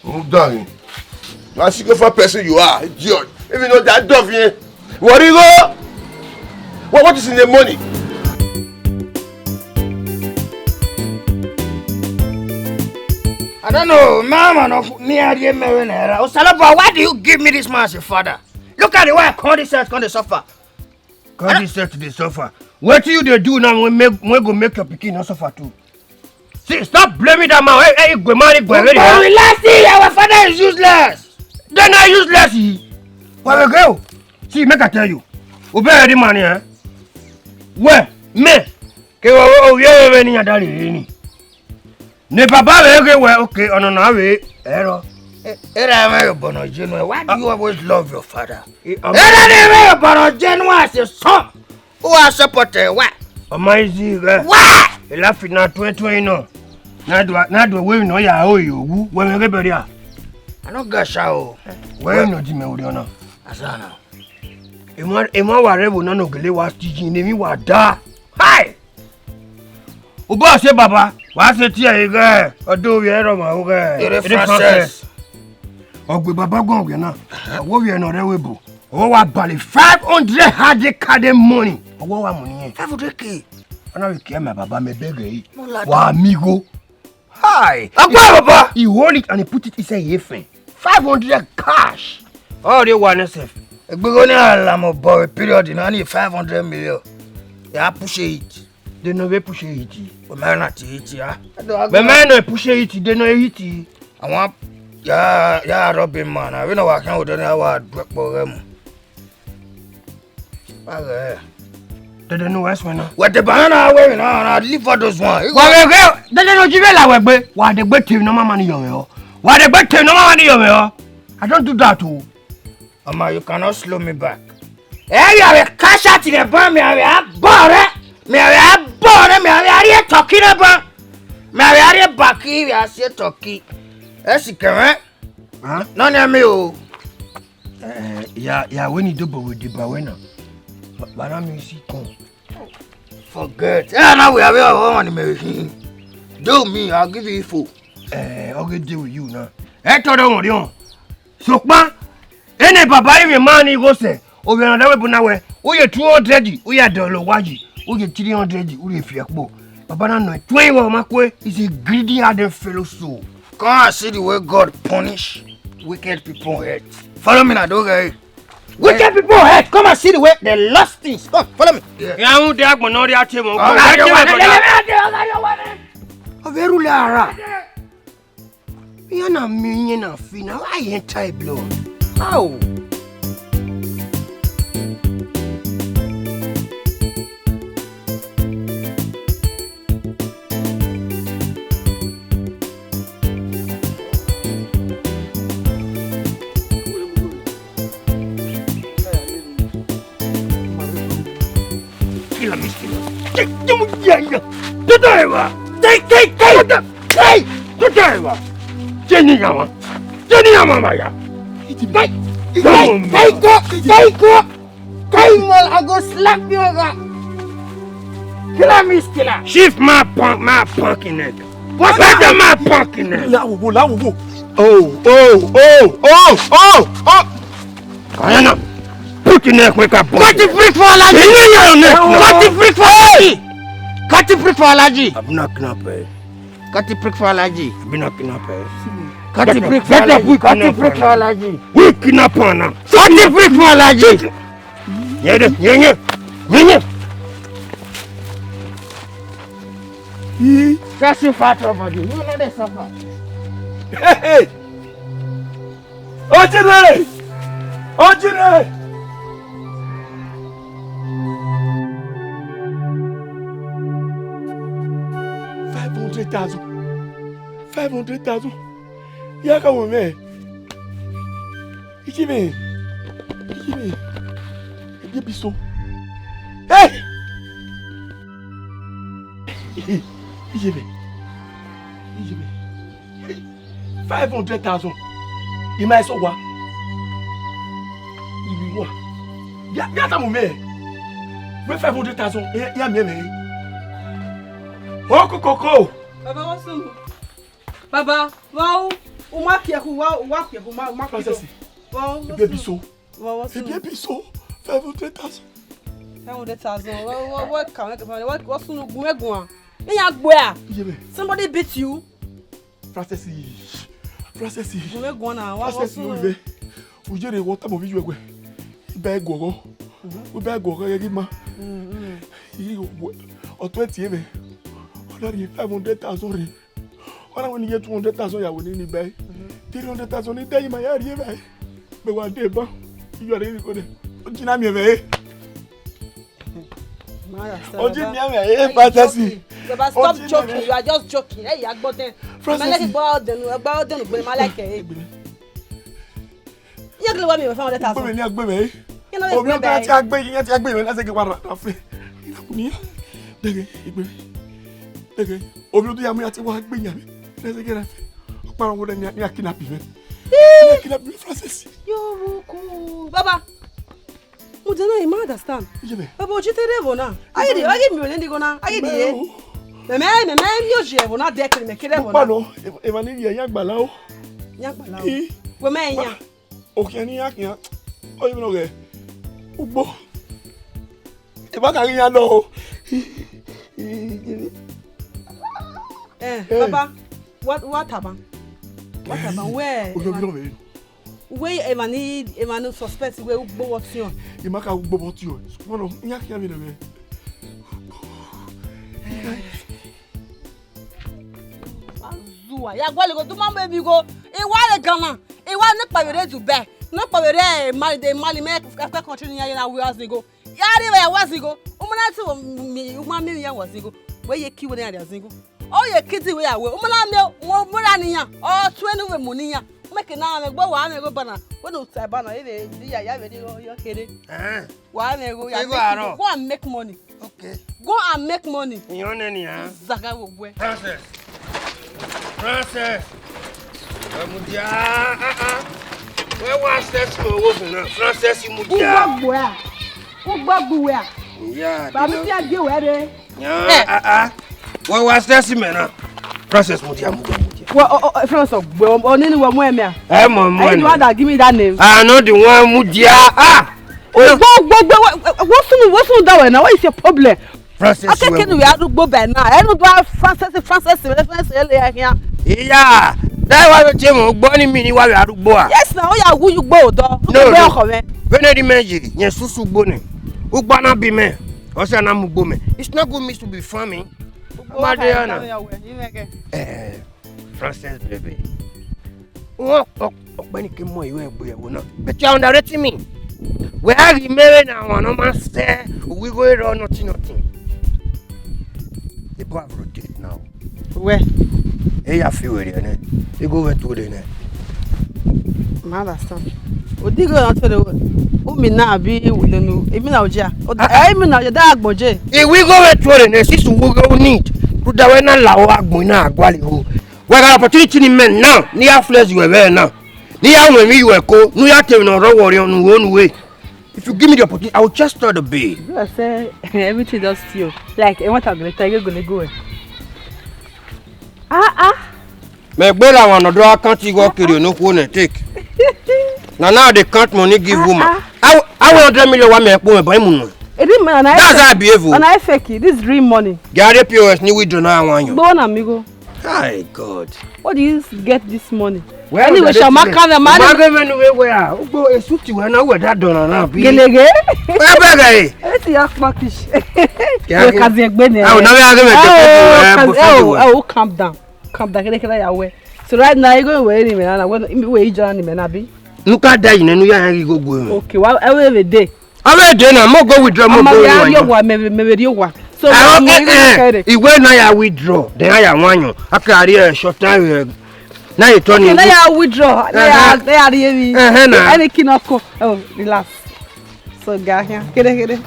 Who done? You are single for person you are, George. Even though that dove here, what do you go? What, what is in the money? I don't know, mama, no, me, I didn't know. Osalaba, why do you give me this man as a father? Look at the way I call this earth, come dey suffer. Call this earth dey suffer. Wetin you dey do now wey make, wey go make your pikin no suffer too? See, stop blaming that man. Hey, hey, igwe man, igwe. But we last see our father is useless. Then I useless. Where we go? See, make I tell you. Obey the man here. Where? Me. Ke o, o, ye, we ni ya da re ni. Ne baba vbe ghe wẹ, okay, ọnọ na vbe ẹrọ. Era mwẹ ye obọ nọ ye nuẹ. Why do you always love your father? Era ne mwẹ ye obọ nọ ye nuẹ as a son. Who are support ẹ? Why? Ọ ma easy ghẹ. Why? Elafi na tuẹn tuẹn nọ. Na do, na do we nọ ya o yo wu. Wẹ mwẹ ghe bẹria. I no get shower. Wẹ nọ di mẹ ori ọna. Asana. Emwa, emwa wa rẹ vbe nọ nọ gele wa tiji ne emwi wa da. Hi! Obọ se baba, wa se tie ẹre ghẹ, ọdọ ovbi ẹre ọmwa ghẹ. Ere Francis. Ọ gbe baba guan ọghe na, ọ wo ovbi ẹre ne ọ rre ẹvbo ebo. Ọ wa bale five hundred hard card money. Ọ wa mu ne irẹn. Five hundred K. Ọ na vbe kie mẹ baba mẹ bẹghe ẹre. Wa mi igho. Hi! Agba baba! He hold it and he put it inside his phone. Five hundred cash. Ọ rhie owa nẹ sef. Egbe igho ne a la mẹ obọ vbe period na ni five hundred million. Ya push it. De nọ vbe push it. Wẹ ma na ti hit ya. Mẹ ma nọ push it, de nọ hit. Àwọn ya, ya robbing man, avbe ne ọ wa khian odẹ ne a wa du ẹkpọ ghẹ mu. Wa ghẹ. Dede ne uwẹ suẹn na. Wẹ deba na na wẹ emwi na, na leave all those one. Wa ghẹ ghẹ, dede ne oji vbe la wẹ gbe. Wa de gbe te emwi ne ọ ma ma ni yọ mwẹ ọ. Wa de gbe te emwi ne ọ ma ma ni yọ mwẹ ọ. I don't do that o. Ọma, you cannot slow me back. Ẹ ya vbe cash out ne ban, mẹ a vbe a bọ rẹ. Mẹ a vbe a bọ rẹ, mẹ a vbe a rhie turkey ne ban. Mẹ a vbe a rhie baki vbe a sie turkey. Ẹ si kẹmwẹ. Huh? Nọ ne mi o. Eh, ya, ya wẹ ni dobo vbe deba wẹ na. Ba, ba na mi si kọn. Forget. Eh, na we have our money, me. Do me, I'll give you info. Eh, okay, deal with you now. Eh, tọdọ wọn riọn. Sokpan, ene baba ivbi ma ni gho sẹ, ovbi ẹre na wẹ bu na wẹ, u ye two hundred, u ya dọlọ owa yi, u ye three hundred, u ye fi ẹkpo. Baba na nọ tuẹn igho ma kue, is a greedy, hardened fellow soul. Come and see the way God punish wicked people on earth. Follow me na, do guy. Wicked people, hey, come and see the way they lost things. Come, follow me. Ya un de agbọn ne ọ rhie atie mwẹ. Ọ gha rhie owa nẹ. Ọ vbe rhulẹ ara. Iran na miẹn iyẹn na fi na, why he tie blow? How? Kila mi, kila. Ke, ke mu ya ya. Tota eva. Ke, ke, ke. Tota, ke. Tota eva. Jeni ya wa. Jeni ya ma ya. Kai, kai, kai, kai, kai, kai, man, I go slap you, oga. Killer me, killer. Shift my punk, my punk in neck. What? Let them my punk in neck. La wo wo, la wo wo. Oh, oh, oh, oh, oh, oh. Ayana, put your neck, wake up. Cut the prick for allergy. Cut the prick for allergy. Cut the prick for allergy. I'm not gonna pay. Cut the prick for allergy. I've been knocking up here. Cut the prick for allergy. Cut the prick for allergy. We kidnap her now. Cut the prick for allergy. Yeah, yeah, yeah, yeah, yeah. That's your fat body. You know they suffer. Hey, hey. Ojire! Ojire! Five hundred thousand. Five hundred thousand. Ya ka wo mẹ. Ijime. Ijime. Ebi ebi so. Hey! Ijime. Ijime. Five hundred thousand. Ima eso wa. Ibi wa. Ya, ya ta mu mẹ. Wẹ five hundred thousand. Eh, ya mẹ mẹ. Okokoko. Baba, wa sunu. Baba, wa u, u ma kiẹ khu, wa, wa kiẹ khu, ma, ma kiẹ. Princess. Wa u, ebi ebi so. Wa, wa sunu. Ebi ebi so. Five hundred thousand. Five hundred thousand. Wa, wa, wa ka, wa, wa, wa sunu gun, gun. Iyan gbe a. Ijime. Somebody beat you. Francis, Francis, gu mwẹ guan na, wa vbọ Francis, sun. Ujere wọ tama ovbi iyuẹ wẹ, iba ẹguọghọ, iba ẹguọghọ ghẹ ghi ma. Mm, mm. Ọ twenty ẹmwẹ, ọ na rhie five hundred thousand rre. Ọ na wẹ ne I ye two hundred thousand ya wẹ ne I ba ẹre. Three hundred thousand ne I da ẹre, ima ya rhie evbare. Mẹ wa deba, iyuẹ rre igho nẹ, ọ jina miẹn mwẹ re. Oji miẹn mwẹ, eh, Francis. Baba, stop joking. You are just joking. Hey, ya gbọdẹ. Francis. Ma like gba ọdẹnu, gba ọdẹnu gbe ma like e. Iye gele wa mi five hundred thousand. Gbe mi ni agbe mi. Omi o ti agbe, iye ti agbe mi, na se ke wa ra fe. Ina ku ni. Dege, igbe. Dege. Omi o ti ya mu ya ti wa agbe yan mi. Na se ke ra fe. O pa wo ni, ni kidnap mi. Ni kidnap mi, Francis. Yo, Ruku. Baba. Mo dẹ na, I ma understand. Ijebe. Baba, oji te rre ẹvbo na. Aye di, aye mi wẹ ne igho na. Aye di ye. Mẹ, mẹ, mẹ, mẹ, mi oji ẹvbo na dẹ kiri mẹ kiri ẹvbo na. Mo pa nọ, emwa ni rhie yan gbala o. Yan gbala o. Wẹ mẹ yan. Okhian ni yan khian. Oyi mi nọ ghẹ. Ugbo. Eva ka ghi yan nọ o. Eh, baba, what, what about? What about? Where? Oyo mi nọ vbe. Wẹ emwa ni, emwa ni suspect wẹ ugbo vbe ọtiọnrẹn. I ma ka ugbo vbe ọtiọnrẹn. Sukpọnọ, iran khian vbe nẹ mwẹ. Wa zua, ya gualọ igho, du ma mu emwi igho. I wa rre Ghana, I wa ne ekpa vbe rre Dubai, ne ekpa vbe rre Mali, de Mali, mẹ, Africa country ni iran ye na wẹ azin igho. Ya rri vbe ya wẹ azin igho. U ma na te mi, u ma miẹn emwi iran wẹ azin igho. Wẹ ye ki wẹ ne iran rhie azin igho. Ọ ye kidi wẹ ya wẹ, u ma na miẹn, u ma ra ne iran, ọ tuẹ ne u vbe mu ne iran. U ma ke na mwẹ gbe, wa mwẹ igho banna, wẹ ne u ta banna, ẹ vbe di ya, ya vbe di igho, yọ kere. Eh. Wa mwẹ igho, ya Igho make aro. Igho. Go and make money. Okay. Go and make money. Iyan nẹ nian. Zaga wo wẹ. Francis. Francis. Ẹ mudia, ah, ah. Wẹ wa Francis mẹ wo fun na. Francis mudia. Ugbo gbuẹ a. Ugbo gbuẹ a. Yeah, Baba, you know. Ti a gbe wẹ re. Yeah, ah, ah. Wẹ wa Francis mẹ na. Francis mudia, mudia, mudia. Wẹ, ọ, ọ, Francis, gbe, ọ, ọ, nini wẹ mu ẹmẹ a? Ẹ mọ, mu ẹmẹ. Why you want to give me that name? I know the one mudia. Ah. Ugbo, ugbo, ugbo, wẹ, wẹ, what's wrong, what's wrong that way now? What is your problem? Francis, akẹkẹ wẹ ni wẹ arugbo bẹ na. Ẹ nu do Francis, Francis, Francis, ẹ lẹ ya khian. Iya, Da wa vbe tie mwẹ ugbo ni mi ni wa vbe arugbo a? Yes na, ọ ya wu ugbo odọ. No, ugbo no. Ọkhọ mwẹ. Vbene di mẹ ye, yẹn susu ugbo nẹ. Ugbo na bi mẹ, ọ sẹ na mu ugbo mẹ. It's not good me to be farming. Ugbo ma de ya na. Eh, Francis baby. Wọ́n ọ̀pẹ́ni kí mọ ìwé ẹ̀gbẹ́ ẹ̀wò náà. But you are underrating me. Wẹ a ghi mẹvbe na wan nọ ma sẹ uwu igho rọ nothing nothing. The boy have rotate now. Wẹ. E ya fi were nẹ. Igho vẹ tuo de nẹ. Ma understand. Odigho na tuo de. Umi na bi wele nu. Emi na oja. Emi na oja da agbọnje. Iwu igho vẹ tuo de nẹ. Sisi uwu igho need. Rhunmwuda wẹ na la agbọn na gualọ igho. Wẹ gha opportunity ni mẹ now, ne I ya flex you ẹvbẹ na, ne I ya ru emwi ye uẹ ko, ne u ya te emwi ne ọ rre ọwọrriọn ne u ho ne u he. If you give me the opportunity, I will just start the bill. You say everything just steal. Like, I want to go, I go, go, go. Ah, ah. Mẹ gbe la wan nọdọ account igho kere onukhu ne take. Na now dey count money give woman. Ah, ah. How, how one hundred million wa mẹ kpo mẹ bọ imu nọ. That's how I behave o. And I fake it. This is real money. Gari P O S ni withdraw na wan yo. Gbo na mi go. Hi God. What do you get this money? Well, anyway, shall ma come, man? Ma give me no way where. Ugbo esuti we na we da dona na bi. Gelege. Where beg eh? Eti ya kpakish. You can be egbe ne. Oh, now we are going to. Oh, calm down. Calm down. Kede kede ya we. So right now you go where ni me na, when we ijọ ni me na bi. Nu ka da yi ne nu ya yan ghi go gbe. Okay, wa e we dey. Avbe dey na, mo go withdraw, mo go withdraw. Ama ya yo wa, me me yo wa. So I don't, eh, eh, iwe na ya withdraw, then I ya wan yo. I can read a short time. Na ye turn. Okay, na ya withdraw, na ya, na ya read me. Eh, eh, na. Any kin of co-, oh, relax. So guy here, kede kede.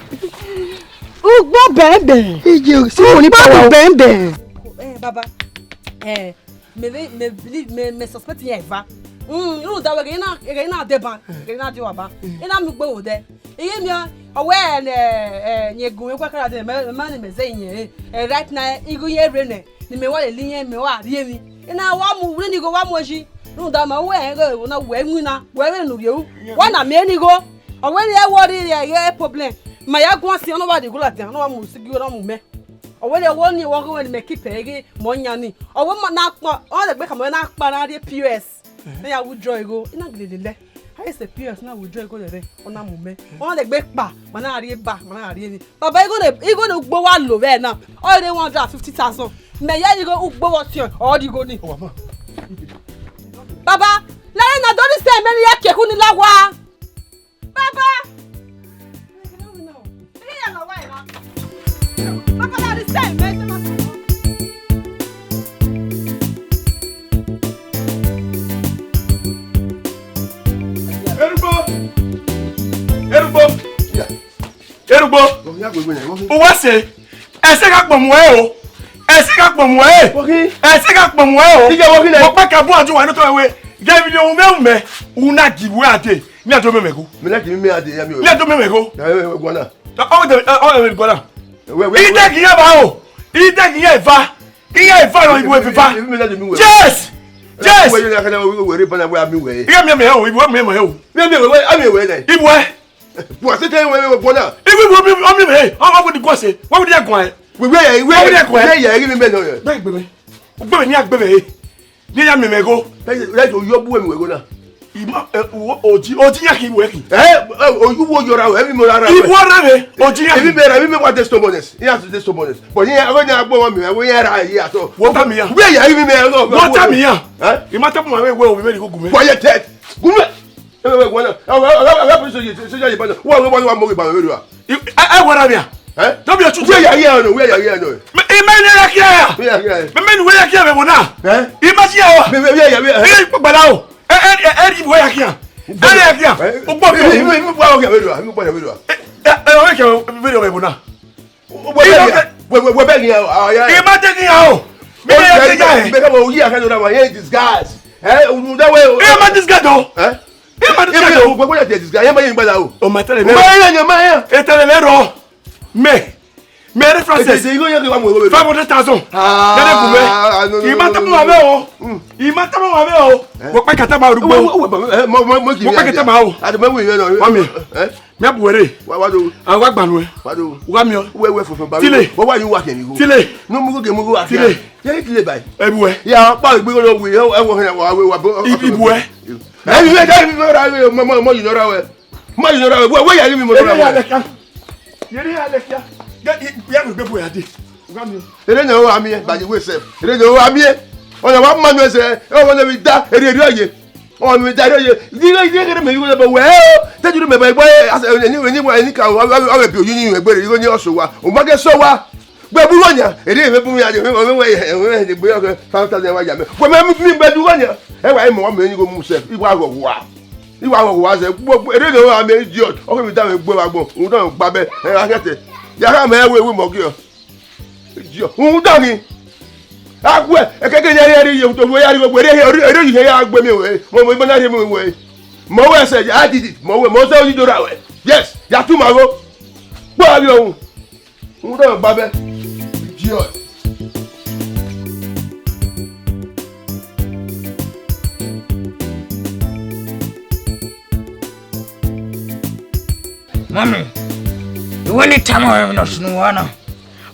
Ugbo bẹnbẹn. Ije si mo ni power. Ugbo bẹnbẹn. Eh, baba. Eh, me, me, me, me suspect yẹn eva. Mm, irun da wẹ gẹ na, gẹ na de ban, gẹ na de wa ban. Ina mi gbe wo de. Iye mi o, ọ wẹ ne, eh, yẹn gun egua kara de, me, me ni me ze yẹn. Eh, right now, igun yẹn re nẹ, ni me wa lele yẹn, me wa rie mi. Ina wa mu, wẹ ni go wa mu eji. Irun da ma wẹ, eh, go na wẹ mu na, wẹ wẹ nu rie u. Wa na mi ni go. Ọ wẹ ni ẹ wọ rhie rhie problem. Ma ya guan si, ọ na wa de gu ladian, ọ na wa mu sigi, ọ na mu mẹ. Ọ wẹ ni ẹ wọ ni, wọ ghe wẹ ni mẹ keep ẹ ghe mọ yan ni. Ọ wẹ ma na kpa, ọ de gbe ka mọ na kpa na rhie P O S. Na ya withdraw igho, ina gele lele. A ye sẹ P O S na withdraw igho rẹ, ọ na mu mẹ. Ọ na de gbe kpa, ma na rhie ba, ma na rhie ni. Baba, igho ne, igho ne ugbo wa lo vbe na. Ọ re one hundred and fifty thousand. Mẹ ya igho ugbo vbe ọtiọnrẹn, ọ rhie igho ni. Baba, lẹrẹ na do ni sẹ mẹ ni ya ke khu ni la wa. Baba! Baba, that is time, man. Erugbo! Erugbo! Erugbo! Uwa se, ẹsẹ gha kpọnmwẹ o. Ẹsẹ gha kpọnmwẹ. Ẹsẹ gha kpọnmwẹ o. Mo kpẹ ka bu aju wa notọ we. Gẹ video mẹ mẹ, una gi we ade. Mi a do mẹ mẹ go. Mi na ti mi ade ya mi o. Mi a do mẹ mẹ go. Na we we guana. Ọ de ọ de guana. We we. Ide gi ya ba o. Ide gi ya eva. Gi ya eva no ibu eva. Mi na de mi we. Yes. Yes. We we na kana we we re bana we ami we. Iya mi mi o, ibu mi mi o. Mi mi we, ami we de. Ibu e. Wa se te we we guana. Ibu ibu mi mi me. Ọ wa di guase. Wa di guan. We we we. Wa di guan. We ya gi mi me no. Dai gbe mi. Gbe mi ni agbe mi. Ni ya mẹmẹ gho. Ẹ, ẹ, o yọ bu ẹmwẹ gho na. Ima, ẹ, o, o ji, o ji yan ki wẹ ki. Ẹ, ẹ, o yu wo yọra o, ẹmí mo rara. Iwọ rẹ rẹ, o ji yan ki. Ẹmí mi ra, ẹmí mi wa de stubbornness. He has the stubbornness. But he, ẹwẹ ni agbo wọn mi, ẹwẹ yẹn ra yìí àtọ. Wọ́n tà mí yàn. Wíwẹ̀ yà ẹmí mi ẹ lọ. Wọ́n tà mí yàn. Ẹ? Ìmọ̀ tẹ́ fún wa wẹ́wẹ́ òwe mẹ́rin kó gùn mẹ́. Quiet head. Gùn mẹ́. Ẹ wẹ́ wẹ́ wọ́n náà. Ẹ wẹ́ ẹ wẹ́ pèsè yìí ṣe ṣe yìí bá náà. Wọ́n wọ́n wọ́n wọ́n mú ìbàwọ̀ wẹ́rẹ́ wa. Ẹ ẹ wọ́n rà mí à. Ẹ? Don't be a chuchu. Wíwẹ̀ yà yìí ẹ̀ nọ, wíwẹ̀ yà yìí ẹ̀ nọ. Ìmọ̀ ẹni rẹ̀ kí ẹ yà. Wíwẹ̀ yà yìí ẹ̀. Mẹ́mẹ́ ni wíwẹ̀ yà kí ẹ bẹ̀ wọ́n náà. Ẹ? Ìmọ̀ sí ẹ wa. Wíwẹ̀ yà yìí ẹ̀. Ẹ gbàdá o. Ẹ ẹ ẹ ẹ ìwé yà kíá. Ẹ yà kíá. Ó gbọ́ mi. Ẹ ẹ ẹ ẹ ọ̀rẹ́ kẹ fídíò ọ̀rẹ́ bọ̀ náà. Wẹ bẹ́ẹ̀ ni ẹ. Ẹ má jẹ́ kí n yà o. Mi ò yà kí n yà ẹ. Ìgbẹ́ kẹ́ mọ̀ oyè àkàndó náà wà yẹn disguise. Ẹ olùdáwẹ̀ o. Ẹ má disguise o. Ẹ? Ẹ má disguise o. Gbogbo yà jẹ disguise. Ẹ má yẹ ìgbàlá o. O ma tẹ̀lé lẹ́rọ. Ẹ tẹ̀lé lẹ́rọ. Mẹ. Mere Francis. Ede igho ye ke wa mu ego vbe. Five hundred thousand. Ah, gẹdẹ kun mẹ. Ah, no, no, I ma no, tama no, wa no, vẹ o. Mm. I ma tama wa vẹ o. Eh? Wo pa kata ma rugbo. Wo, wo, wo, eh, mo, mo, mo ki wo pa kata ma o. Ade mo wi no. Wa mi. Eh? Mi abu were. Wa, wa do. A wa gbanu ẹ. Wa do. Wa mi o. We, we fofo ba. Tile. Wo wa yu wa ke ni go. Tile. No mu go ke mu go wa. Tile. Ye ni tile bai. Ebu ẹ. Ya pa igbe no wi. E wo he wa we wa bo. Ibu ẹ. Ẹ mi, ẹ mi, mo ra we, mo, mo, mo yi no ra we. Mo yi no ra we. We, we ya ni mi mo no ra we. Yeri ya le kia. Get it, we have to go for a day. Ere ne o wa miẹn, by the way sef. Ere ne o wa miẹn. Ọna wa ma nu ẹsẹ, e ọmọ ne mi da, ere ere ye. Ọmọ mi da ere ye. Ni ni ni ere me yugo bo we o. Te ju me ba gbe, as ni ni wa ni ka wa wa bi oyi ni we gbe ire ni oso wa. O ma ke so wa. Gbe bu wo nya, ere me bu mi ade, me me we we we gbe yo five thousand wa ya me. We me mi be du wo nya. E wa mo wa me ni go mu sef. I wa go wa. I wa ghọghọ uwa zẹ, gbogbo ere ne ọ ra miẹn idiot, ọ khe vbe danmwẹ egbe vbe agbọn, rhunmwuda ọgba bẹ, ẹ gha khian te. Ya gha mẹ ẹvbo ewu mọ giọ. Idiot, rhunmwuda ghi. A guẹ, ẹkẹkẹ ne ẹ rhie ye, to ya rhie gbogbo, ere, ere, ere yi ya gbe miẹn wẹ, mọ, mọ, mọ na rhie miẹn wẹ. Mọ wẹ sẹ, I did it, mọ wẹ, mọ sẹ oyi do ra wẹ. Yes, ya tu ma gho. Kpọ avbe ọhun. Rhunmwuda ọgba bẹ. Idiot. Mommy, you want to tell me I'm not Nuwana?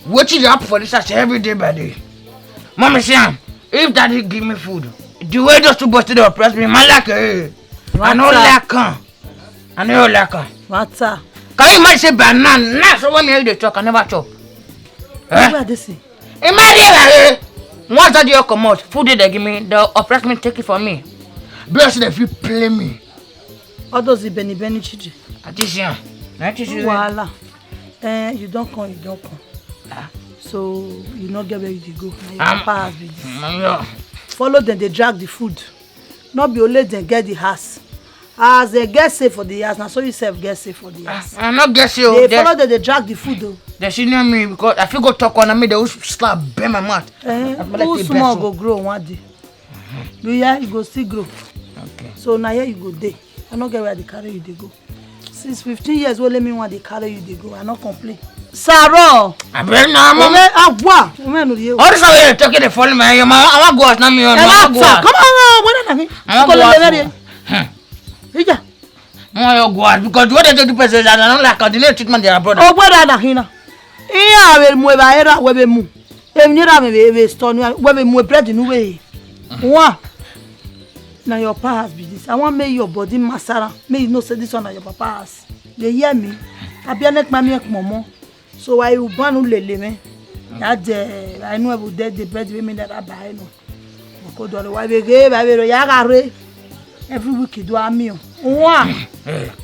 What is up for this house every day by day? Mommy, see am, if daddy give me food, the way those two boys dey oppress me, man, like, eh, I no What's up? Like am. I no like am. Matter. Can you imagine say by now, now so when me hear you dey talk, I never chop. Eh? Where this thing? Imagine, eh, once that year comot, food dey give me, they oppress me, take it from me. Bless dem fit play me. All those Benny Benny children. I teach you. I teach you. Wahala. Eh, you don come, you don come. Ah. So you no get where you dey go. Na your I'm papa house be this. Mm, yeah. Follow them, they drag the food. No be only dem get the house. As dem get say for the house, na so you sef get say for the house. I no get say o. They follow dem, they drag the food o. They senior me because I fit go talk one and me they will slap bend my mouth. Eh, who small go grow one day? You hear, you go still grow. Okay. So na here you go dey. I no get where I dey carry you dey go. Since fifteen years wey me wan dey carry you dey go, I no complain. Saro. Abeg na mo. Ome agwa. Ome no ye. All this way you talking dey follow me. Your mama, I wan go out now. Me, I wan go out. Come on, where na me? I wan go out. Ija. Mo wan go out because the way they take the person, I don't like how they treat my dear brother. Oh, where na hina? Iya we mu eva era we be mu. Emwi ni ra mwẹ vbe, vbe store ni, wẹ vbe mu bread ne uwẹ re. One, na your papa house be this. I wan make your body masara, make you know say this one na your papa house. You hear me? Abianẹkpa miẹn kpọnmọ. So wa ru ban u lele mwẹ. Ya de, I know every day the bread we me that I buy no. Ko do wa vbe ghe, wa vbe ro ya gha rre. Every week do a meal. One.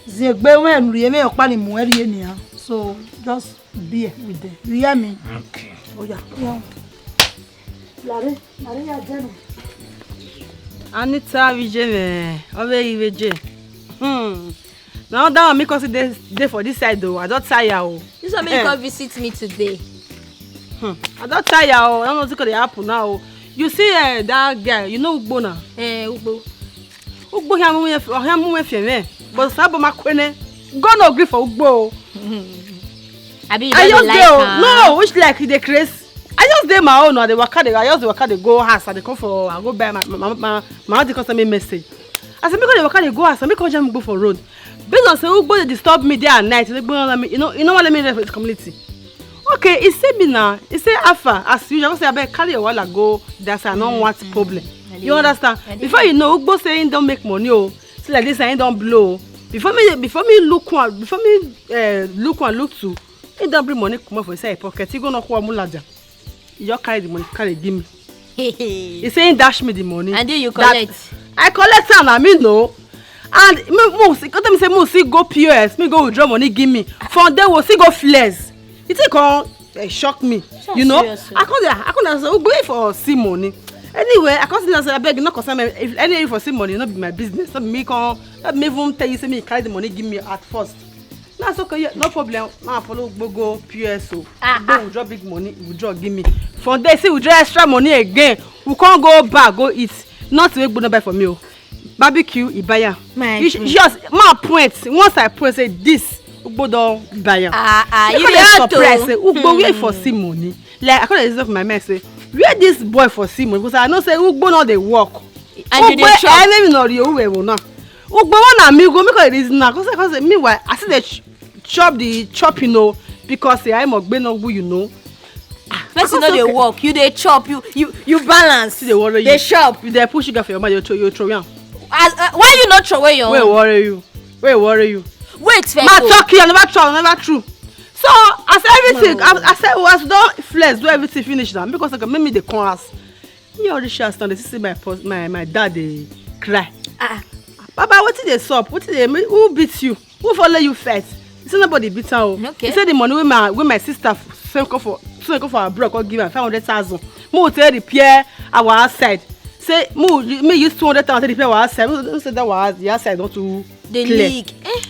Ziegbe mwẹ nu rhie mwẹ ọkpa ni mu ẹre nian. So just bear with them. You hear me? Okay. Oh yeah. Yeah. Lare, lare ya jẹ nọ. Anita vbe iye mwẹ, ọ vbe ghi vbe je. Hmm. Now that one me come see dey, dey for this side though. I don tire o. This one make you Eh. Come visit me today. Hmm. I don tire o. I don't know wetin dey happen now o. You see eh, that guy, you know Ugbo na? Eh, Ugbo. Ugbo hia mu me, hia mu me fi me. But sabo ma kwene. God no gree for Ugbo o. Abi you I don't just like dey o. Am? No, which like you dey craze? I just dey my own. I dey waka dey. I just dey waka dey go house. I dey come for. I go buy my my my my, my aunty come send me message. I say make I dey waka dey go house. Make I jam go for road. Based on say Ugbo dey disturb me day and night. Ugbo no let me. You know, you know what let me rest for this community. Okay, he see me now. He say Alpha, as usual. I say abeg carry your wahala go. That's I no want problem. You understand? Before you know, Ugbo say he don make money o. See like this, he don blow. Before me, before me look one, before me uh, look one, look two, he don bring money comot for inside his pocket. He go knock one mulaja. He just carry the money, carry give me. He say he dash me the money. And you, you That collect? I collect am, I mean no. And me, me, he come tell me say me still go P O S, me go withdraw money give me. From there we still go flex. He take on, eh, shock me. Sure, you know, serious o. I come there, I come there say, oh, go for see money. Anyway, I come say, I beg, no concern me. If any for see money, no be my business. Not me come, not me even tell you say me carry the money give me at first. That's okay, yeah, no problem. Ma follow go go P O S o. Ah, go ah. Withdraw big money, withdraw give me. From there, see withdraw extra money again. We can't go back, go eat. Not we go no buy for me o. Barbecue, Ibaya. My He sh- friend. Just my point. Once I point say this, Ugbo don buy am. Ah, ah, you Because dey I hot o. surprise say Ugbo where he for see money. Like, I come dey reason for my mind say, where this boy for see money? Because I know say Ugbo no dey work. And you dey Ugbo chop. Enemy no ri owe wo na. Ugbo one na me go make a reason now. Cause, cause meanwhile, I still dey ch-, chop the chopping o, because say I must be no good, you know. Person no dey Because work, you dey chop, you, you, you balance. Still dey worry you. Dey chop. You dey put sugar for your mouth, you throw, you throw am. As, uh, why you no throw away your Wey own? worry you? Wey worry you? Wait first Ma o. talk here, never true, never true. So, as everything, No. as, as I was don flex, do everything finish now. Because, like, make me dey come house. Me all this shit now, dey see my pos-, my, my dad dey cry. Ah. Baba, wetin dey sup? Wetin dey, me, who beat you? Who follow you first? He say nobody beat am o. Okay. He say the money wey my, wey my sister f-, send come for, send come for abroad, come give am five hundred thousand. Make we take repair our outside. Say, make we, make we use two hundred thousand take repair our outside. Make we say that our house, the outside don too Dey clear. leak. Eh.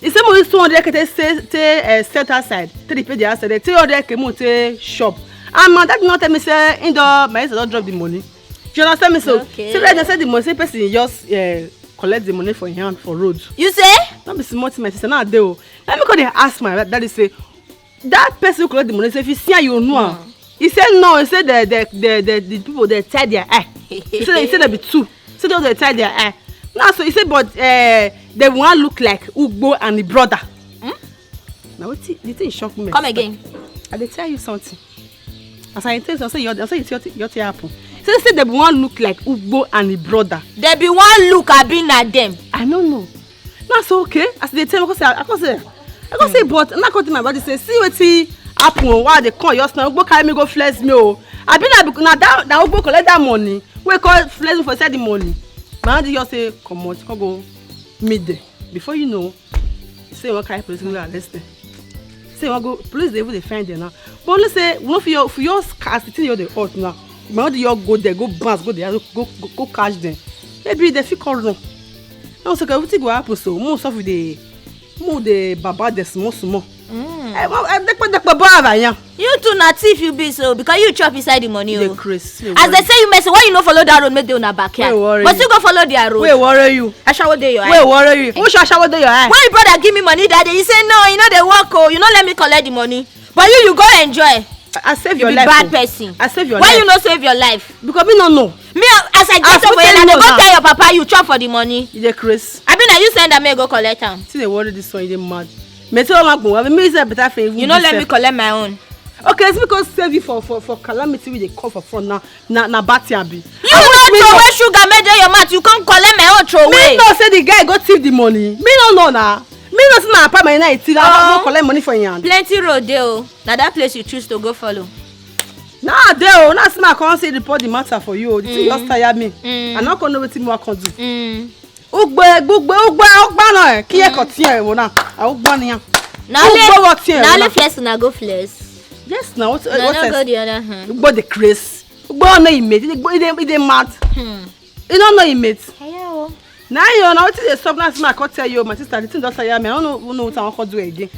He say make we use two hundred K take, take, take, eh, set outside, take repair the outside. Then three hundred K make we take shop. And my dad no tell me say, he don, my sister don drop the money. You understand me? So, Okay. say, like, they say the money, say person just, eh, collect the money for him hand for road. You say? No be small thing, my sister, now I dey o. Let me go dey ask my daddy say, that person who collect the money, say, if you see am, you know am. No. He say, no, he say the, the, the, the, the people, they tie their eye. He say, he say they be two. He say they tie their eye. Now, so he say, but, eh, they wan look like Ugbo and the brother. Hmm? Now, wetin, the thing shock me. Come again. I dey tell you something. As I tell you, I say, your, I say, your, your thing happen. Say, say they wan look like Ugbo and the brother. They be wan look, abi na them. I no know. Na so, okay. As they tell me, I come say, I come say, I come say, but na come tell my body say, see wetin happen o, why they come just now? Ugbo carry me go flex me o. Abi na, na that, na Ugbo collect that money. We call flex me for send the money. My daddy just say, comot, come go meet them. Before you know, say one kind person go arrest them. Say one go, police dey even dey find them now. But let's say, one for your, for your, as the thing you dey hot now. My daddy, you go there, go bounce, go there, go, go, go catch them. Maybe they fit come run. Now, so wetin go happen so? Most of the, mo the baba the small, small. Mm. Eh, well, eh, dekpe, dekpe, bo ava yan. You too na thief you be so, because you chop inside the money. You dey o. Craze, you dey As they worry. say you mess, why you no follow that road, make dey una backyard? Wey worry But you. you go follow their road. Wey worry you? Ashawo dey your Wey eye. worry you? Which ashawo dey your eye? When your brother give me money that day, you say, no, you no dey work o. You no let me collect the money. But you, you go enjoy. I save You your be life bad o. person. I save your Why life. you no save your life? Because me no know. Me, as I get As over we here, tell now you they now. go tell your papa you chop for the money. You dey craze. Abi na you send am make go collect am. See dey worry this one, you dey mad. Me tell you, me say better thing. You no let me collect my own. Okay, it's because save you for, for, for calamity we dey come for front now. Na, na bad thing abi. You I no want me throw know. away sugar, make dey your mouth. You come collect my own throw Me away. know say the guy go thief the money. Me no know na. Me know say na papa my night till I Oh. go collect money for him hand. Plenty road dey o. Na that place you choose to go follow. Na dey o. Na small come say report the matter for you o. The thing just tire me. Mm. I no come know wetin more I come do. Mm. Ugbo, ugbo, ugbo, ugbo no. Kiye ko tie wo na. A ugbo ni ya. Na only, Ugbo wo tie na wo only na. flex una go flex. Yes, na what, Na what no else? go the other hand. Ugbo the craze. Ugbo no image. Ugbo e dey, e dey mad. Hmm. You no know image. Hello. Now you know what is the stop now. I come tell you, my sister, the thing just tire me. I don't know, know what I want to do again.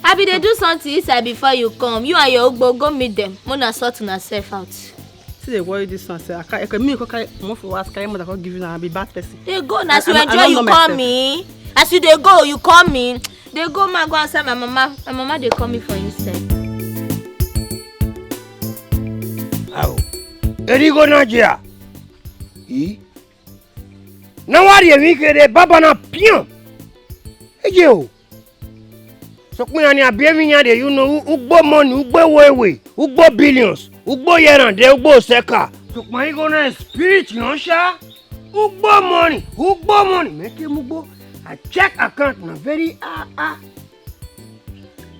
I be dey do something inside before you come. You and your ugbo go meet them. Mona sort una self out. See dey worry this one, sir. I can't, I can, me, I can't, more for us, carry mother, come give you now. I be bad person. Dey go now, I, as you I, I enjoy, don't you know call myself. me. As you dey go, you call me. Dey go, ma, go answer my mama. My mama dey call me for inside. Ao. Erigo na jia. I. Na wa rie mi kere baba na pian. Eje o. Sokpan iran ni a biẹ emwi iran rhie ye unu, u-, ugbo money, ugbo ewewe, ugbo billions, ugbo ye erhan dẹ, ugbo sẹka. Sokpan igho na spirit yan sha. Ugbo money, ugbo money, mẹ ke mu ugbo. I check account na very ah ah.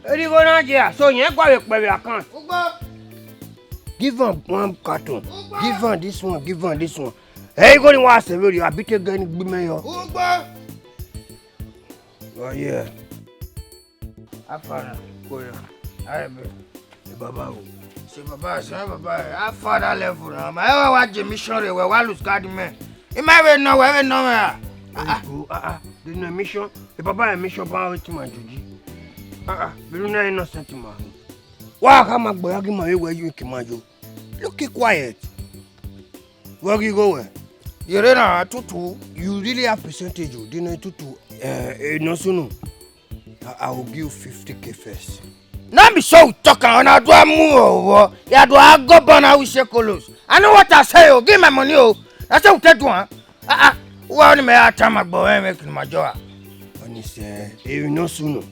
Erigho na jẹ, so yẹn gua vbe kpẹ vbe account. Ugbo. Give am one carton. Ugbo. Give am this one, give am this one. Ẹ igho ni wa sẹ vberriọ, abi te gẹ ni gbe mẹ yọ. Ugbo. Oh yeah. Afana, koya. Aye be. Ẹ baba o. Se baba, se baba. Afana level na. Ma ẹ wa je mission rẹ, wẹ wa lose guard mẹ. I ma vbe nọ wẹ, vbe nọ wẹ a. Ah, ah. Go, ah, ah. The no mission. Ẹ baba, mission ba wetin ma joji. Ah, ah. Be na innocent man. Wa kha ma gbe ya gi ma vbe wẹ you ki ma yo. Look, keep quiet. Vbọ ghi igho wẹ? Yere na tutu, you really have percentage o, de nẹ tutu, eh, eh, nọ sunu. I, I will give you fifty K first. No be so we talk am, una do a mu ovbọ, ya do a go born a we say kolos. I know what I say o, give my money o. Na so we take do am. Ah ah, uwa ni mẹ ya tama gbọ mwẹ make ma jọ a. Oni sẹ, e no sunu.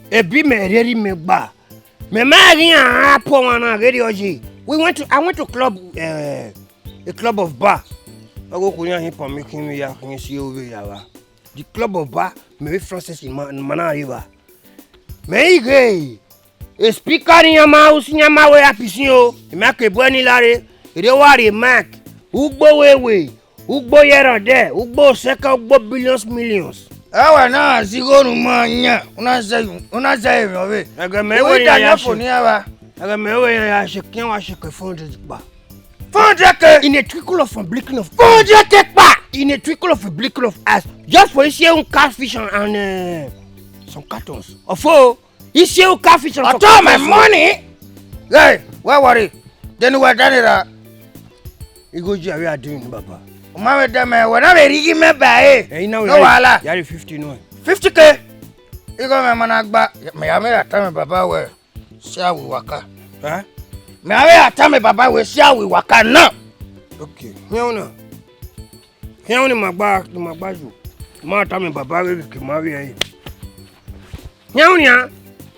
Ebi mẹ rhie rhie mẹ gba. Mẹ ma ghi iran ra puọ ọmwa na gherioyi. We went to, I went to club, eh, a club of bar. Ọghe okhuo iran hin permit me ya khin si ovbe ya vba. The club of bar, mẹ vbe Francis ma, ma na rre evba. Mẹ i ghe, e speaker ne iran ma, usi iran ma wẹ ya pisin o. Mẹ ke bu ẹre ni lare, erriọ wa rrie mic, ugbo wewe. Ugbo ye rran odẹ, ugbo sẹkẹ, ugbo billions, millions. Ẹ wẹ na zẹ igho ne u ma yan, u na zẹ, u na zẹ emwi ọvbehe. Ẹghẹ mẹ wẹ ya ya fo ne iran vba. Ẹghẹ mẹ wẹ ya ya sheke, iran wa sheke four hundred kpa. Four hundred K? In a twinkle of a blinking of four hundred K kpa! In a twinkle of a blinking of eyes. Just for isi ehun catfish and, and, eh, some cartons. Ọfo. Isi catfish and... I told my money. Hey, why worry? Then why done it? Igho ji avbe a do ni baba. U ma vbe dẹ mẹ, wẹ na vbe rhie ighi mẹ ba ẹre. Ẹyin na... No wahala. Ya rhie fifty nọ. Fifty K? Igho mwẹ ma na gba, mẹ ya vbe ya tama baba wẹ, see how we waka. Eh? Mẹ ya vbe ya tama baba wẹ, see how we waka now. Okay. Khian una. Khian ni ma gba, ni ma gba ju. Ma tama baba wẹ ke ma vbe ẹre. Yan nia,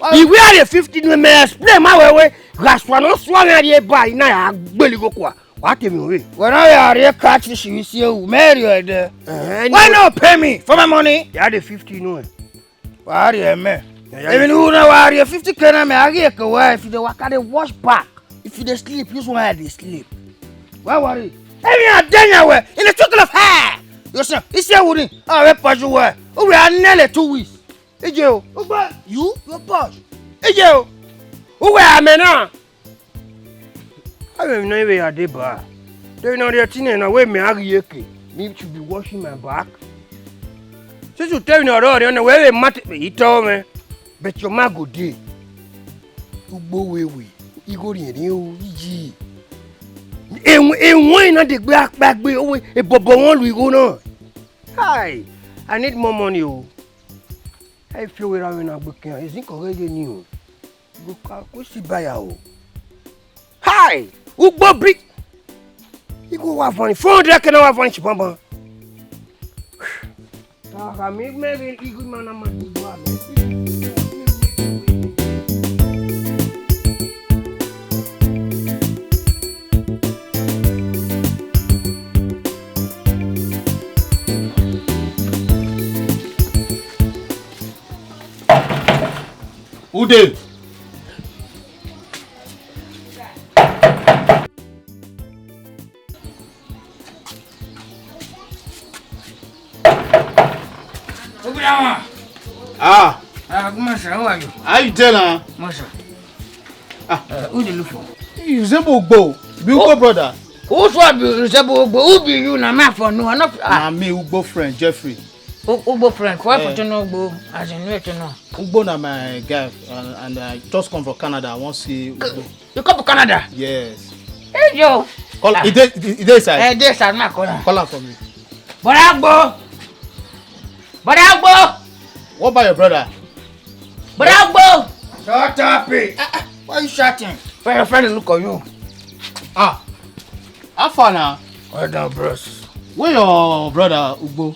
I wẹ a rhie fifty ne mẹ explain ma wẹ wẹ, gha sua ne ọ sua mwẹ a rhie ba, I na ya gbele igho kua, wa te emwi ọvbehe. Wẹ na ya rhie catfish vbe isi ehun, mẹ rhie ẹdẹ. Ẹhẹn. Why not pay me for my money? Ya rhie fifty nọ. Wa rhie mẹ. Ya, ya. Emwi ne u na wa rhie fifty K na, mẹ a ghi eke wẹ, if you dey waka dey wash back, if you dey sleep, use one eye dey sleep. Why worry? Emwi a de yan wẹ, in a trickle of hair. You see, isi ehun ni, a vbe pursue wẹ, u wẹ a nẹle two weeks. Iye o. Ugbo, you, your boss. Iye o. Uwẹ amẹ na. Avbe emwi ne I vbe ya deba. De emwi ne ọ rhie ẹtin na, wẹ mẹ a ghi eke. Me should be washing my back. Since you tell me ọrọre ọnẹ, wẹ vbe ma te, I tọ mwẹ. But your man go dey. Ugbo wewe, igho rhiẹnrhiẹn o, iye. Ewẹn, ewẹn na degbe akpagbe, owe, ebọbọ wọn lu igho na. Hi, I need more money o. I feel we ra na gbe kian, is it correct ni o? Go ka, go see buyer o. Hi, ugbo bi. Igho wa vọnrẹn, four hundred K na wa vọnrẹn shi banban. Aha, mi mẹ vbe igho ima na ma ti gua mẹ. Ude. Obiawa. Ah. Ah, good morning, sir. How are you? How you dey now? Morning, sir. Ah. Uh, who dey look for? You resemble Ugbo. Be Ugbo brother. Who sure be resemble Ugbo? Who be you? Na me for no. I no, ah. Na me, Ugbo friend, Jeffrey. U-, Ugbo friend. Why for to know Ugbo? As in, where to know? Ugbo na my guy, and, and I just come from Canada. I wan see Ugbo. You come to Canada? Yes. Hey, yo. Call, ah. He dey, he dey inside? Eh, dey inside, ma call am. Call am for me. Brother Ugbo. Brother Ugbo. What about your brother? Brother Ugbo. Shut up, eh. Ah, ah, why you shouting? Why your friend look on you? Ah, how far now? Well done, bros. Where your brother Ugbo?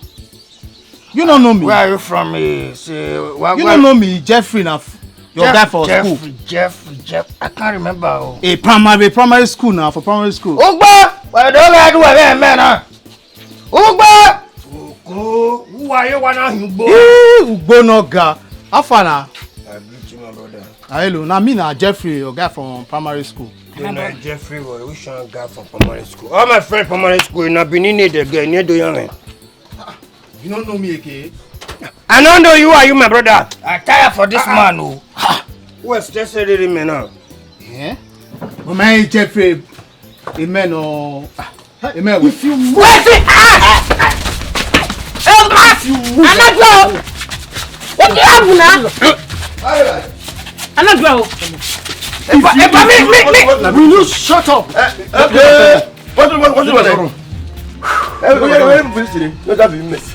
You don't know me. Where are you from? Eh, say, where, you don't know me, Jeffrey, na f-, your guy for school. Jeffrey, Jeffrey, Jeff. I can't remember. Oh. A primary, primary school now, for primary school. Ugbo! Well, don't let do it, man. Ugbo! Oko, who are you wanna Ugbo? Eh, Ugbo no ga. How far now? I greet you, my brother. Ah, hello, na me na Jeffrey, your guy from primary school. You know Jeffrey, boy, which one guy from primary school? All my friend primary school, na Benin need the girl, near do young. You don't know me again? I don't know you, are you, my brother? I tire for this man, oh. Who is just a little man now? Eh? But my Jeffrey, a man, oh. Amen. If you move. Wait, ah! Help us! If you move. Anagba! What do you have now? Anagba! If you, if you, me, me, me. Will you shut up? Eh, eh, eh. What, what, what, what, what? Eh, wait, wait, wait, wait, wait, wait. Let that be mess.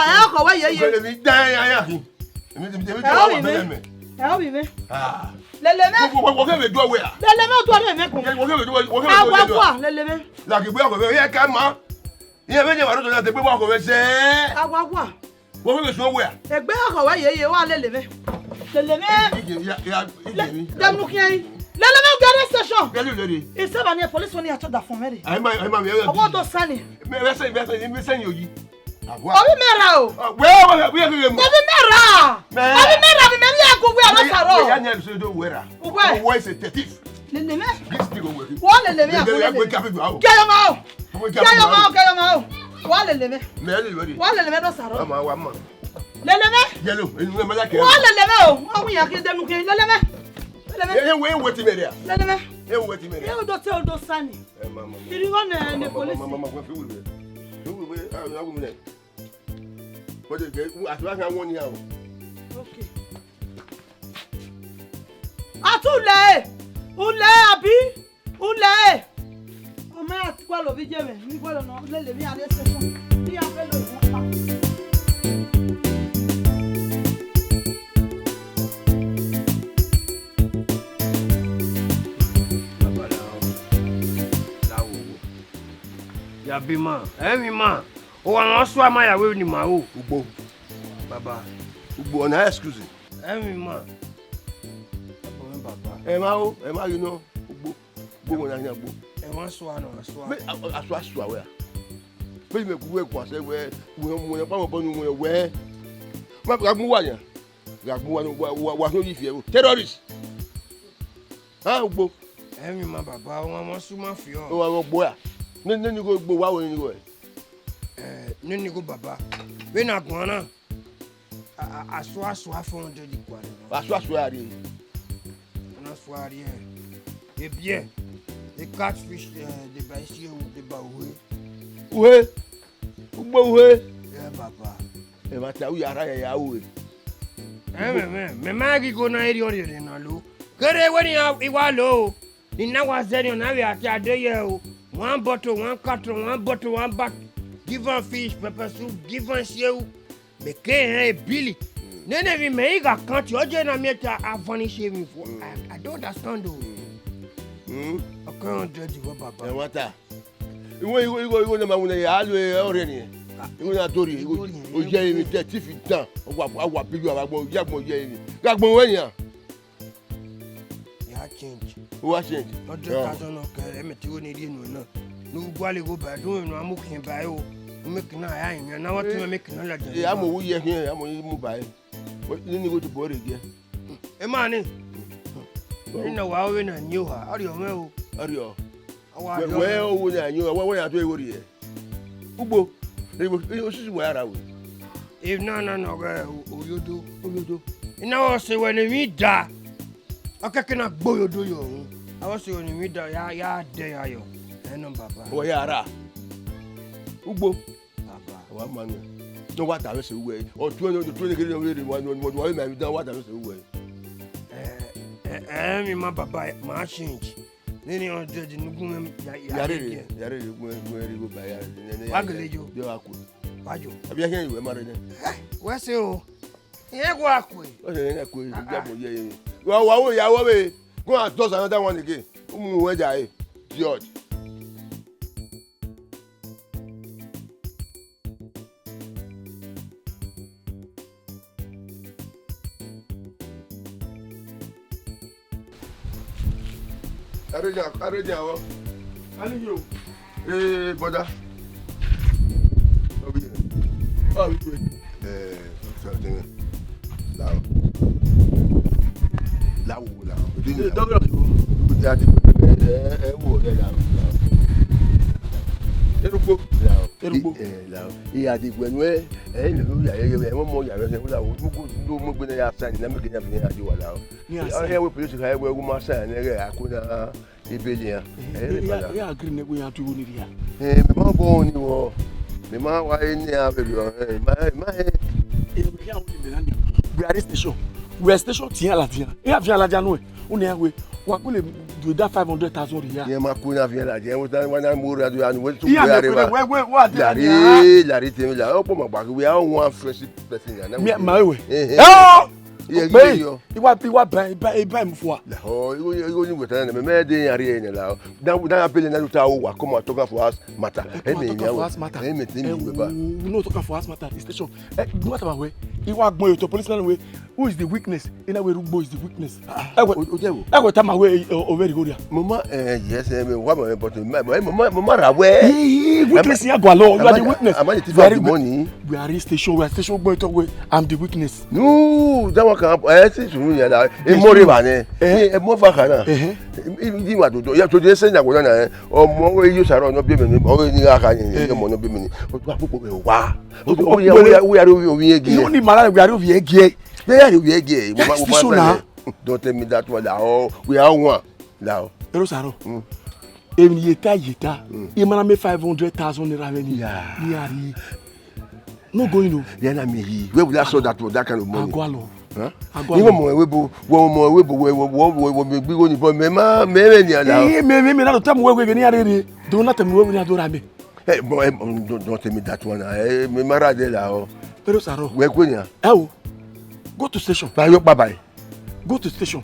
ẹ ọkhọ wẹ yeye. Bẹlẹ mi da ya ya hin. Èmi ti èmi ti Ẹ wá ọ wà bì mẹ. Bẹlẹ mẹ. Ẹ ọ bì mẹ. Ah. Lele mẹ. Wo wo wo kẹ vbe do wẹ a. Lele mẹ o do re mẹ kun. Wo kẹ vbe do wo kẹ vbe do wẹ. Awagua lele mẹ. Lagi gbe ọkọ vbe ye ka ma. Iye vbe ye wa do na te gbe ọkọ vbe se. Awagua. Wo kẹ vbe so wẹ a. Egbe ọkọ wẹ yeye wa lele mẹ. Lele mẹ. Ige ya ya ige mi. Dem nu kiẹn. Lele mẹ get station. Gẹlu lele. Isẹ ba ni police wani ato da fun mẹ re. Ai ma ai ma mi. Ọwọ do sani. Me me se me se me se yo yi. Àbúrò. Obi mẹ ra o. Wẹ́ẹ́ wẹ́ẹ́ wẹ́ẹ́ kí n mú. Obi mẹ ra. Mẹ. Obi mẹ ra mi mẹ ní ẹgún wíwá lọ sàrọ. Ìyá ni ẹ̀rù sódò wẹ́ẹ́ rà. Wẹ́ẹ́. Owó ẹ̀sẹ̀ tẹ̀tí. Lele mẹ. Gíìsì ni kò wẹ̀ kí. Wọ́n lele mẹ àbúrò lele. Kí ayọ̀ máa o. Kí ayọ̀ máa o, kí ayọ̀ máa o. Wọ́n lele mẹ. Mẹ lè lórí. Wọ́n lele mẹ lọ sàrọ. Ọmọ wa mọ̀. Lele mẹ. Yẹlo, inú ẹ mẹ́lá kẹ́. Wọ́n lele mẹ o. Wọ́n wíyàn kí n dẹnu kí n lele mẹ. Lele mẹ. Ẹ wẹ́ wẹ́ ti mẹ́rẹ̀ à. Lele mẹ. Ẹ wẹ́ ti mẹ́rẹ̀. Ẹ odò tẹ odò sani. Ẹ ma ma ma. Irigho ne ne police. Ma ma ma ma fi wẹ. Fi wẹ, ah, ah, wẹ. Wọ́n ti gẹ̀ àti wá kan wọ́n ni a o. Okay. Àti ulẹ̀ ẹ̀, ulẹ̀ ẹ̀ àbí? Ulẹ̀ ẹ̀. Ọmọ ẹ̀ ti kọ́ lọ bí jẹ́ mẹ́, mi kọ́ lọ nọ, lele mi àdé ṣe fún. Bí a fẹ́ lọ ìwọ̀n pa. Babaláwo, láwo wo. Yabi ma, ẹ̀mí ma. Ọ wa mwa sua ma ya wẹ ne ima ro. Ugbo. Baba. Ugbo, ọ na excuse. Emwi ma. Baba, baba. Ẹ ma o, ẹ ma ghi nọ. Ugbo. Ugbo wẹ na ghi na gbo. Ẹ wa sua nọ, wa sua. Mẹ, a, a, a sua, sua wẹ a. Mẹ, mẹ gu wẹ guan sẹ wẹ, wẹ, wẹ, pa wẹ bọ nu wẹ, wẹ. Ma, gha gbu wa yan. Gha gbu wa, wa, wa, wa, wa, terrorist. Ha, ugbo. Emwi ma baba, ọ wa mwa sua ma fiọ. Ọ wa gbo ya. Ne, ne, ni go gbo wa, wẹ ni go. Eh, nene igho baba. Vbene a guan na, a, a, a sua, a sua four hundred kua nẹ. A sua, a sua rrie. A na sua rrie. E biẹ, e catfish, eh, de ba isi ewu, de ba uhe. Uhe? Ugbo uhe? Yeah, baba. Ẹmwata, u ya rha ya, ya ru ẹre. Ẹ, mẹ, mẹ, mẹ ma ghi igho na rhie ọrriẹrẹ na lo. Kere wẹ ne I wa lo. I na wa zẹ ne ọ na vbe a tie a de ye o. One bottle, one carton, one bottle, one bag. Give am fish, pepper soup, give am isi ewu. Mẹ ke rẹn e bill. Nene emwi mẹ i gha count, ọ je na miẹn te a vanish emwi fo. I, I don't understand o. Mm. Ọ kẹ hundred vbọ baba. Ẹmwata. Igho, igho, igho, igho ne ma winna ya, a lo ọrriẹ ni. Igho na do rrie, igho, igho rrie, oye emwi te thief dan. Ọ wa, a wa bi yu a wa gbọn, ya gbọn oye emwi. Gha gbọn wẹ nian. Ya change. Uwa change? Hundred thousand nọ kẹ, ẹ mẹ te igho ni rhie nuẹn na. Ne u gualọ igho ba, do mwẹ ne a mu khian ba ẹre o. U make na ya rinmwian, na wa tu mwẹ make na ladian. Ya mu owu ye khian, ya mu owu mu ba ẹre. Nene igho tobọ rre giẹ. Emwa ni. Ina wa ọvbe na ni oha, ọ rhiọ mwẹ o. Ọ rhiọ. Ọ wa rhiọ mwẹ. Wẹ, wẹ owu na ni oha, wẹ, wẹ ya do igho rrie. Ugbo, osisi wẹ a ra wẹ. Emwi na na nọ ghe o-, oyodo. Oyodo. I na vbe sẹ wẹ ne emwi da. Ọ kẹkẹ na gbe oyodo yọ ru. A vbe sẹ wẹ ne emwi da, ya, ya dẹ ya yọ. Ẹ nọ baba. Wẹ ya ra. Ugbo. Baba. Wa ma nu. Ne wa da vbe sẹ uwẹ. Ọ tuẹ ne, ọ tuẹ ne kere ne ọ vbe rre, wa, wa, wa, wa, wa, da wa da vbe sẹ uwẹ. Ẹ, ẹ, ẹ, emwi ma baba, ma change. Nene hundred ne u gu mwẹ ya, ya, ya rere, rere. Ya rere, gu mwẹ, gu mwẹ rre igho ba ya rere. Wa gele yo. Yo, a kue. Wa yo. Abi ya khian iwẹ ma rre nẹ. Eh, wẹ sẹ o. Irẹn wa kue. Wẹ sẹ irẹn kue, ah, ya ah. Mo ye ye. Wa, wa wo ya wo be. Go and toss another one again. U mu wẹ da e. Idiot. Arrangement, arrangement, oh. Ani yo. Eh, brother. Obi. Obi. Eh, something. Lao. Lao, lao. Eh, doctor. Eh, eh, eh, wo, eh, lao, lao. Erugbo. Lao. Erugbo. Eh, lao. Iya di gbe nuẹ, eh, lo ya ye, eh, mo mo ya ye, lao. Mo mo gbe na ya sa ni na me ke ya fi ya di wa lao. Ni a sa. Eh, we police ka we wo ma sa ne ge a ku na. Ebele iran. Eh, eh, eh, brother. Ya, ya agree ne we ya tu igho ni rria. Eh, mẹ ma bọ ni wọ. Mẹ ma wa eni a vbe rriọ. Eh, ma, ma, eh. Eh, we ya wo ni mẹ na ni. We are station. We are station tian ladian. E avian ladian nuẹ. Une ya we. Wa kule do da five hundred thousand rria. Ye ma ku na avian ladian. We ta wa na mu ra do anu we tu. Iya, we are we, we, we, we are there. Lari, lari temi la. Opo ma gba we are one friendship person na. Me, ma we. Eh, eh. Eh! Iye, iye, iye. Iwa, iwa ba, iba, iba mu fua. Lahọ, igho, igho ni weta na, mẹ, mẹ de yan rhie nẹ lahọ. Dan, dan ya bele na luta o wa come out talk am for house matter. Come out talk am for house matter. Ẹ mẹ te mi wẹ ba. Eh, we no talk am for house matter, it's station. Eh, do what about we? Iwa gbọn yo to police man we. Who is the witness? Ina we Erugbo is the witness. Ah, ẹ wẹ, o, o jẹ wo? Ẹ wẹ tama we, o, o very good ya. Mo ma, eh, yes, eh, me wa mo, but mo, mo, mo, mo ma ra we. Ee, witness ya gua lọ. You are the witness. Am I the thief of the money? We are station, we are station gbọn to we. I'm the witness. No, that one can happen. Eh, see, sunu ya la. E mo re ba ne. Eh? E mo fa kana. Eh? Di wa do do. Ya to de se na go na, eh. Ọmọ we yo saro no bi mi ni. Ọmọ ni ga ka ni. Eh. Ọmọ no bi mi ni. O to apopo be wa. O to, o ya, o ya, o ya ro, o ye gi. Yo ni mara we are over here. We are over here. That's the show now. Don't tell me that one. Oh, we are one. Now. Ero saro. Mm. Emwi ne I ye ta, I ye ta. Mm. I ma na make five hundred thousand naira vbe ni. Yeah. Ni a ri. No going o. Then I mean, where will I saw that, that kind of money? Agualo. Huh? Agualo. Even more we bo, wo more we bo, we, wo, wo, wo, wo, me gbe igho ni, but me ma, me, me ni ala. Eh, me, me, me na do tell me we, we ni arere. Do not tell me we, we ni adora me. Eh, but, eh, don't, don't tell me that one. Eh, me ma ra de la o. Ero saro. We kwe ni a? Eh o. Go to station. Ba yo pa bai. Go to station.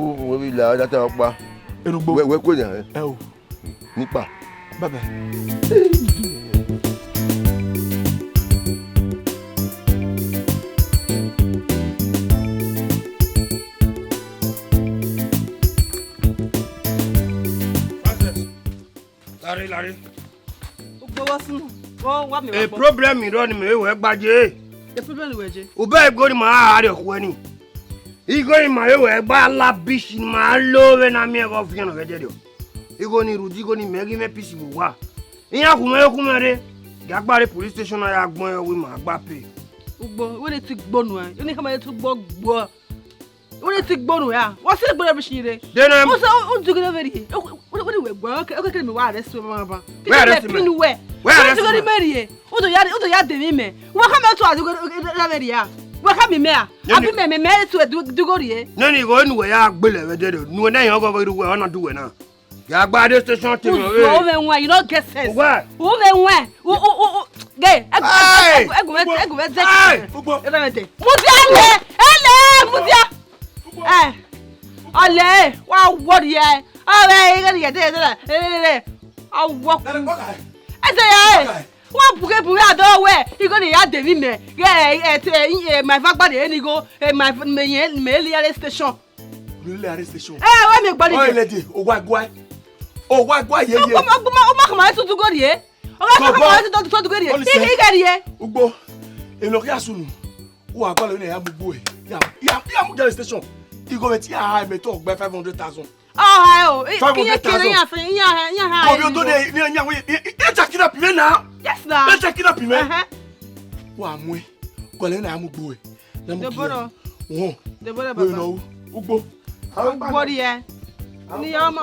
wẹ vbe la, ọ da ta ọkpa. Erugbo. Wẹ, wẹ kue yan, eh. Ẹ o. Nikpa. Bye bye. Larre, larre. Ugbo, wa sunu. Wa, wa miẹn. E problem rọ ni mẹ wẹ gba je. E problem wẹ je. U bẹ igho ni ma a rhie ọkhuẹ ni. Igho ni ma wẹ gba labish ni ma lo vbe na miẹn ghe ọviẹn nọ vbe ẹdẹdẹ. Igho ni rhunmwuda igho ni mẹ ghi mwẹ peace vbe owa. Iran khu mwẹ, khu mwẹ rre. Gie a gba rre police station na ya gbẹn ọvbe ima gba pay. Ugbo, wẹ ne ti gbo nuẹn. Wẹ ne khama ne ti gbo gbo. Wẹ ne ti gbo nuẹn a. Wa sẹ gbe rubbish rre. Dena. Wa sẹ, u du ghe vbe rhie. Wẹ ne wẹ gba, okay, okay, kene mẹ wa arrest wẹ ba ba. Wẹ arrest mẹ. Wẹ arrest mẹ. U du ghe mẹ rhie. U do ya, u do ya de mi mẹ. Wa khama tu a du ghe vbe rhie a. Wa khama mẹ a. Abi mẹ, mẹ, mẹ tu du ghe rhie. Nene igho ne uwẹ ya gbele vbe ẹdẹdẹ, ne uwẹ na yan ọghọghọ rre uwẹ, ọ na du uwẹ na. Ya gba rre station te mi. Uzo, ọvbe wan, you no get sense. Why? Uvbe wan. U, u, u, u, gay. Hey! Egu, egu, egu, egu, egu, egu. Hey! Mudia le, ele, mudia. Eh. Ọle, wa worry e. Ọvbe ighe ni ghe de, de, de. Wa worry. Ẹsẹ ya e. Wa bughe bughe adọ wẹ, igho ni ya de mi mẹ. Ghe, eh, eh, my vagba de ni go, eh, my, me yen, me le ya rre station. Unu le arrest station. Eh, wẹ miẹn gba ni. Owa lady, owa guai. Owa guai ye ye. Ọgbọmọ, ọgbọmọ, ọgbọmọ kama etu du ghe rhie. Ọgbọmọ kama etu du ghe rhie. Ighe rhie. Ugbo, emwi ne ọ khian sunu. Wa gbalọ ne ya mu ugbo e. Ya, ya, ya mu arrest station. Igho mwẹ te ya ha mẹ te ọ gbe five hundred thousand. Ọ ha o. Five hundred thousand. Iye kere ya fe, ya ha, ya ha. Kọbi odo de, ni ya we, e ta kidnap mwẹ na. Yes na. E ta kidnap mwẹ. Wa mu e. Gbalọ ne ya mu ugbo e. Debora. Wọn. Debora baba. Ugbo. Ugbo rhie. Ni ọmọ,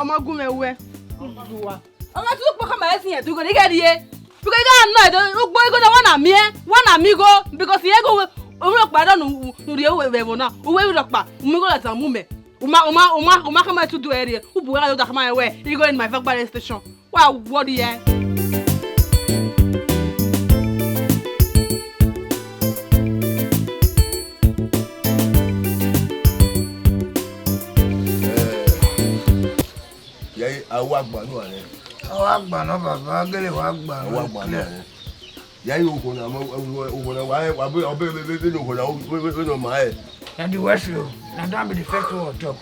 ọmọ gun mwẹ wẹ. Ọmọ tu kpọkọ ma ẹsin yẹn dughe, ighe rhie. Biko ighe anọ ẹdẹ, ugbo igho na wa na miẹn, wa na miẹn igho, because irẹn igho, ovbi rhọkpa dọ ne u rhie vbe ẹvbo na, uwẹ vbe rhọkpa, u mu igho ra zẹ mu mẹ. U ma, u ma, u ma, u ma khama etu do ẹre, u bu gha do da khama wẹ, igho in my vagba station. Wa worry e. Ya, a wa gba nọ rẹ. A wa gba nọ, baba, gele wa gba nọ. A wa gba nọ rẹ. Ya, okhuo na, okhuo na, wa, wa, be, be, be, be, okhuo na, be, be, be, no, ma, eh. Daddy Wesley, na that be the first word talk.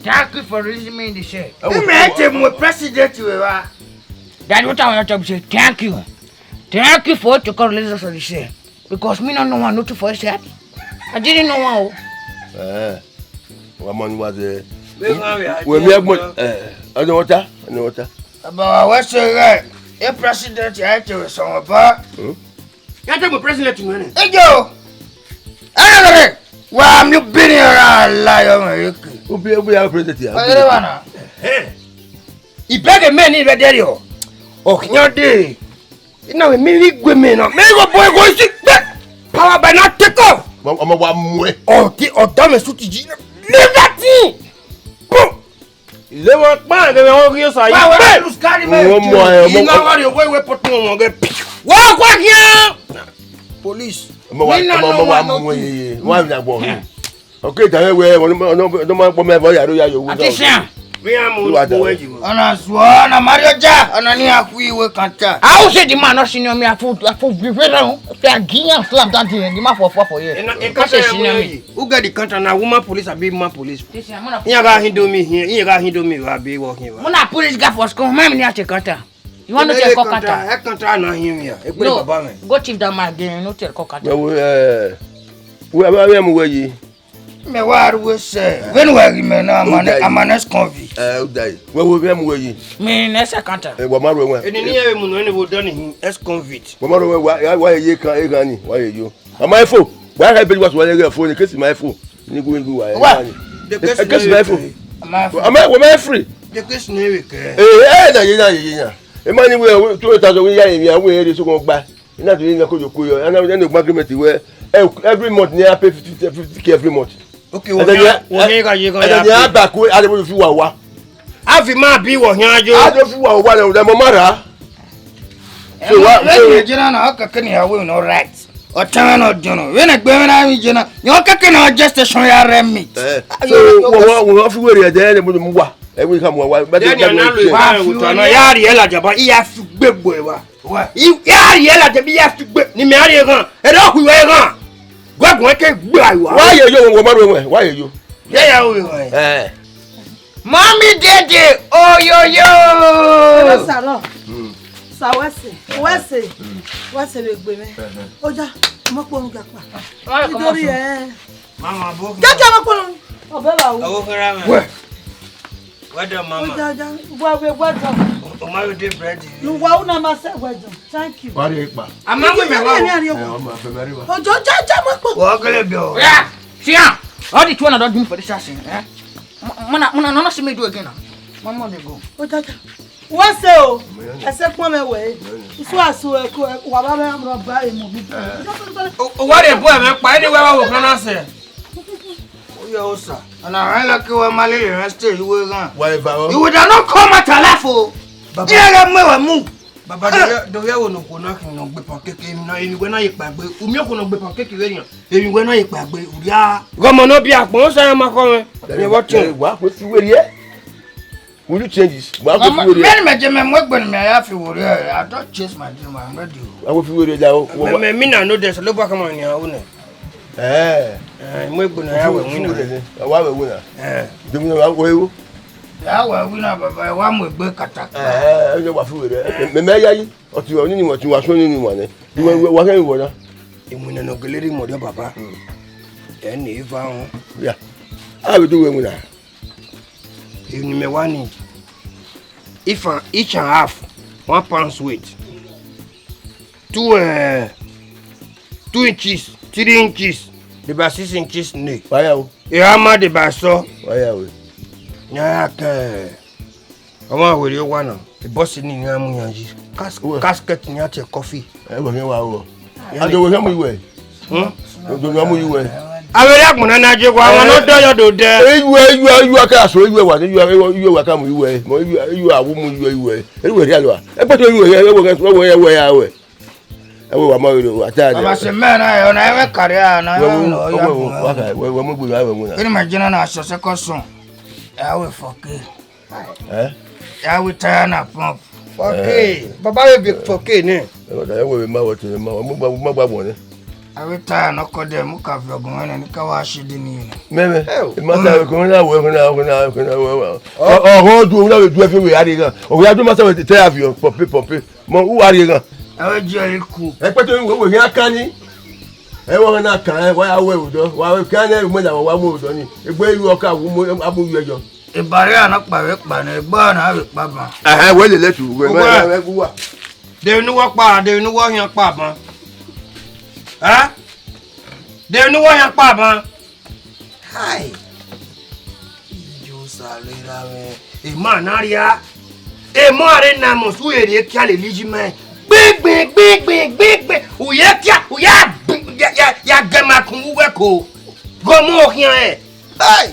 Thank you for releasing me in the cell. Ẹ wo, ẹ mẹ te mu president we wa. Daddy, what I want to talk say, thank you. Thank you for to come release us from the cell. Because me no know one nothing for this cell. I didn't know one. Eh. Wa ma ni wa zẹ. Wẹ mi ẹgbọn. Eh, ọdọ wọta, ọdọ wọta. Baba wa wẹ sẹ ghẹ, e president ya te wẹ sọmọ ba. Hmm? Ya te mu president nuẹn nẹ. Ejo. Ẹ rẹ, wa mi bini ra la yo me ke. Obi, obi ya president ya. Ọyẹrẹ wa na. Ẹhẹn. Ibẹghe mẹ ni rẹ dẹrriọ. Ọkhian de. Ina we mi ri gue mẹ na. Me go boy go isi pe. Power by na take off. Ọmọ wa mu ẹ. Ọ ti, ọ da mẹ suit yi. Leave that thing. Boom. Ilé wọn pa ẹgbẹ́ wọn kí yóò sá yí. Wọ́n mọ ẹ, ọmọ. Iná wà ní owó ìwé pọ̀tù wọn gẹ. Wọ́n kọ́ kí á. Police. Ọmọ wa, ọmọ wa mú ẹ yẹ, wọ́n á fi àgbọ̀ hàn. Ọkẹ́ ìjà wẹ́wẹ́, ọdún máa ń pọ́ mẹ́fọ́ yàrá yà yòówù náà. Àti sàn. Bí a mú owó ẹ̀jì wọn. Ọ̀nà sùọ́, ọ̀nà Mario já, ọ̀nà ní àkú ìwé kan ta. How say the man not senior me, I fool, I fool, be very wrong. If I give him slap that thing, the man for, for, for here. Because he senior me. Who get the contract now? Woman police, abi man police? Iye ga hindo mi hin, iye ga hindo mi wa be wo hin wa. Muna police ga for school, man ni ate kanta. You want to take kanta? E kanta na hin mi ya. E pe baba mi. Go thief that man again, no take kanta. Well, eh, we, we, we, we, we, Mẹ wa ru ẹsẹ. Vbene uwa ghi mẹ na, I'm an, I'm an ex-convict. Eh, udae. Wẹ wo vbe mu wẹ yi? Mi ne ex-accountant. Eh, wa ma ru ẹwẹn. Eni ni yẹn vbe mu nọ, eni vbe odọ ni hin ex-convict. Wa ma ru ẹwẹn, wa, wa, wa ye kan, e kan ni, wa ye yo. Ama efo. Wa ha ebe wa so wa ye fo ni, kesi ma efo. Ni gu, ni gu wa. Wa. Kesi ma efo. Ama, wa ma free. The case na ere kẹ. Eh, eh, na ye, na ye, ye na. Emani wẹ two thousand wẹ ya ye, ya wẹ ere so gba. Ina do yin ko yo ko yo. Ana ne agreement wẹ, eh, every month ne I pay fifty, fifty K every month. Okay, wo mi, wo mi ka ye kan ya. And then ya back we, I don't feel wa wa. A fi ma bi wọ hian yo. I don't feel wa wa na, mo ma ra. So wa, we so ye na na, o keke ni ya we no right. O tan no jono. We na gbe na mi je na. Yo keke na je station ya re mi. Eh. So wo, wo, wo fi were de ne mo mu wa. E we ka mu wa. But then ya na lo ba wo tan na ya ri ela jaba, I ya fi gbe gbe wa. Wa. I ya ri ela jaba, I ya fi gbe. Ni me a ri gan. E do ku we gan. Gua gun ke gbe ai wa. Wa ye yo, wo ma ru ẹwẹn. Wa ye yo. Ya ya wo wa. Eh. Mami dede, oyoyo. Hello, salon. Sa wẹse, wẹse, wẹse vbe egbe mwẹ. Oja, ọmọ kpọnrun gẹ kpa. Nítorí ẹ. Mama, bo. Jaja, ọmọ kpọnrun. Ọbẹ la o. Awo kẹra mẹ. Wẹ. Well done, mama. Oja, oja. Well, well, well done. O ma yo de bread. Nu wa una ma sẹ well done. Thank you. Wa ri pa. A ma wẹ mẹ wa o. Ẹ, ọmọ, fẹ mẹ ri wa. Ojo, jaja, ọmọ kpọ. Wọ gẹlẹ bi o. Yeah. Sian, all the two una don do me for this house, eh? Muna, muna, no, no see me do again now. Mama dey go. Oja, oja. Wẹse o, ẹsẹ kpọnmwẹ wẹ, isu asu ẹko wa ba mẹ amrọ ba emu bi. O wa de bu ẹmwẹ kpa, ẹni wẹ wa wo kan na sẹ. Oya osa. Ana rẹ la ke wa ma lele rẹ stay iwe gan. Wa eva o. You would not come at life o. Baba. Ẹ ga mẹ wa mu. Baba, do ya, do ya wo no ko na kin no gbe pancake, emi na, emi wẹ na ye kpa gbe. Umi ko no gbe pancake we yan. Emi wẹ na ye kpa gbe, uria. Gọmọ no bi agbọn sa ma kọ mẹ. Ye what thing? Wa ko si we ye. Will you change this? Wa ko fi were. Many me je me mu egbe ni me ya fi were. I don't change my dream. I'm ready. Wa ko fi were da o. Me, me, me na no des lo ba kama ni a une. Eh. Eh, mu egbe na ya we win. Wa we win na. Eh. De mu wa we wo. Ya we win na, baba, wa mu egbe kata. Eh, eh, wa fi were. Me, me ya yi. Oti wa ni ni wa ti wa so ni ni wa ne. Wa, wa ke wo na. Imu ne no geleri mo de baba. Hmm. Eni va on. Yeah. I will do we win na. Eni me wa ni. If an each and half one pounds weight. Two, eh, two inches, three inches, the by six inches ne. Wa ya o. E ama the by so. Wa ya o. Nya ya ke. Ọmọ were owa na. The boss ni ya mu yan yi. Cas-, casket ni a te coffee. Ẹ wẹ wa o. A do we mu iwe. Hmm? Do we mu iwe. Avere agbọn na na je wa, wa no do yo do de. Iwe, iwe, iwe ka so iwe wa, iwe, iwe wa ka mu iwe. Mo iwe, iwe awu mu iwe, iwe. Iwe ria lo. E gbe to iwe, iwe, iwe, iwe, iwe ya we. Ẹ wẹ wa ma ro ata de. Baba se me na yo na, ẹ wẹ kare a na. Wẹ mu gbe wa wẹ mu na. Kini ma jina na so se ko sun. Ẹ wẹ four K. Eh? Ya we tire na pump. Four K. Eh. Baba we be four K ne. Ẹ wẹ da, ẹ wẹ ma wọ te ma, mo gba, mo gba wọ ne. A we tire no ko de mu ka vlog wẹ ne, ni ka wa shi di ni ne. Me, me. Eh, ma ta we ko na, we ko na, ko na, ko na, we wa. Ọ, ọ, ho du, na we du e fi we ari gan. O ya du ma ta we tire fi pump, pump. Mọ, u wa rhie ghan. Ẹ wẹ ji ẹre ku. Ẹkpẹtẹ wẹ wẹ khian kan ni. Ẹ wẹ na kan, ẹ wa ya wẹ odọ. Wa wẹ khian nẹ, mẹ na wa mu odọ ni. Egbe yu ọka, wu mu, a mu yu ẹyọ. Ibare a na kpa vbe kpa nẹ, egbe a na vbe kpa ban. Ẹhẹn, wẹ lele tu, wẹ, wẹ, wẹ, wẹ, wẹ. De unu wọ kpa, de unu wọ hian kpa ban. Ẹ? De unu wọ hian kpa ban. Hai! Ijo sare ra mwẹ. Emọ na ria. Emọ rre na must we rhie kia lele iji mẹ. Gbegbe, gbegbe, gbegbe. U ye kia, u ya, ya, ya, ya gẹ ma kun uwẹ ko. Gọmọ khian ẹ. Hai!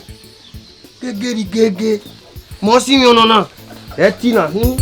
Gege ri gege. Mọ si mwẹ ọnọ na. Ẹ ti na hin.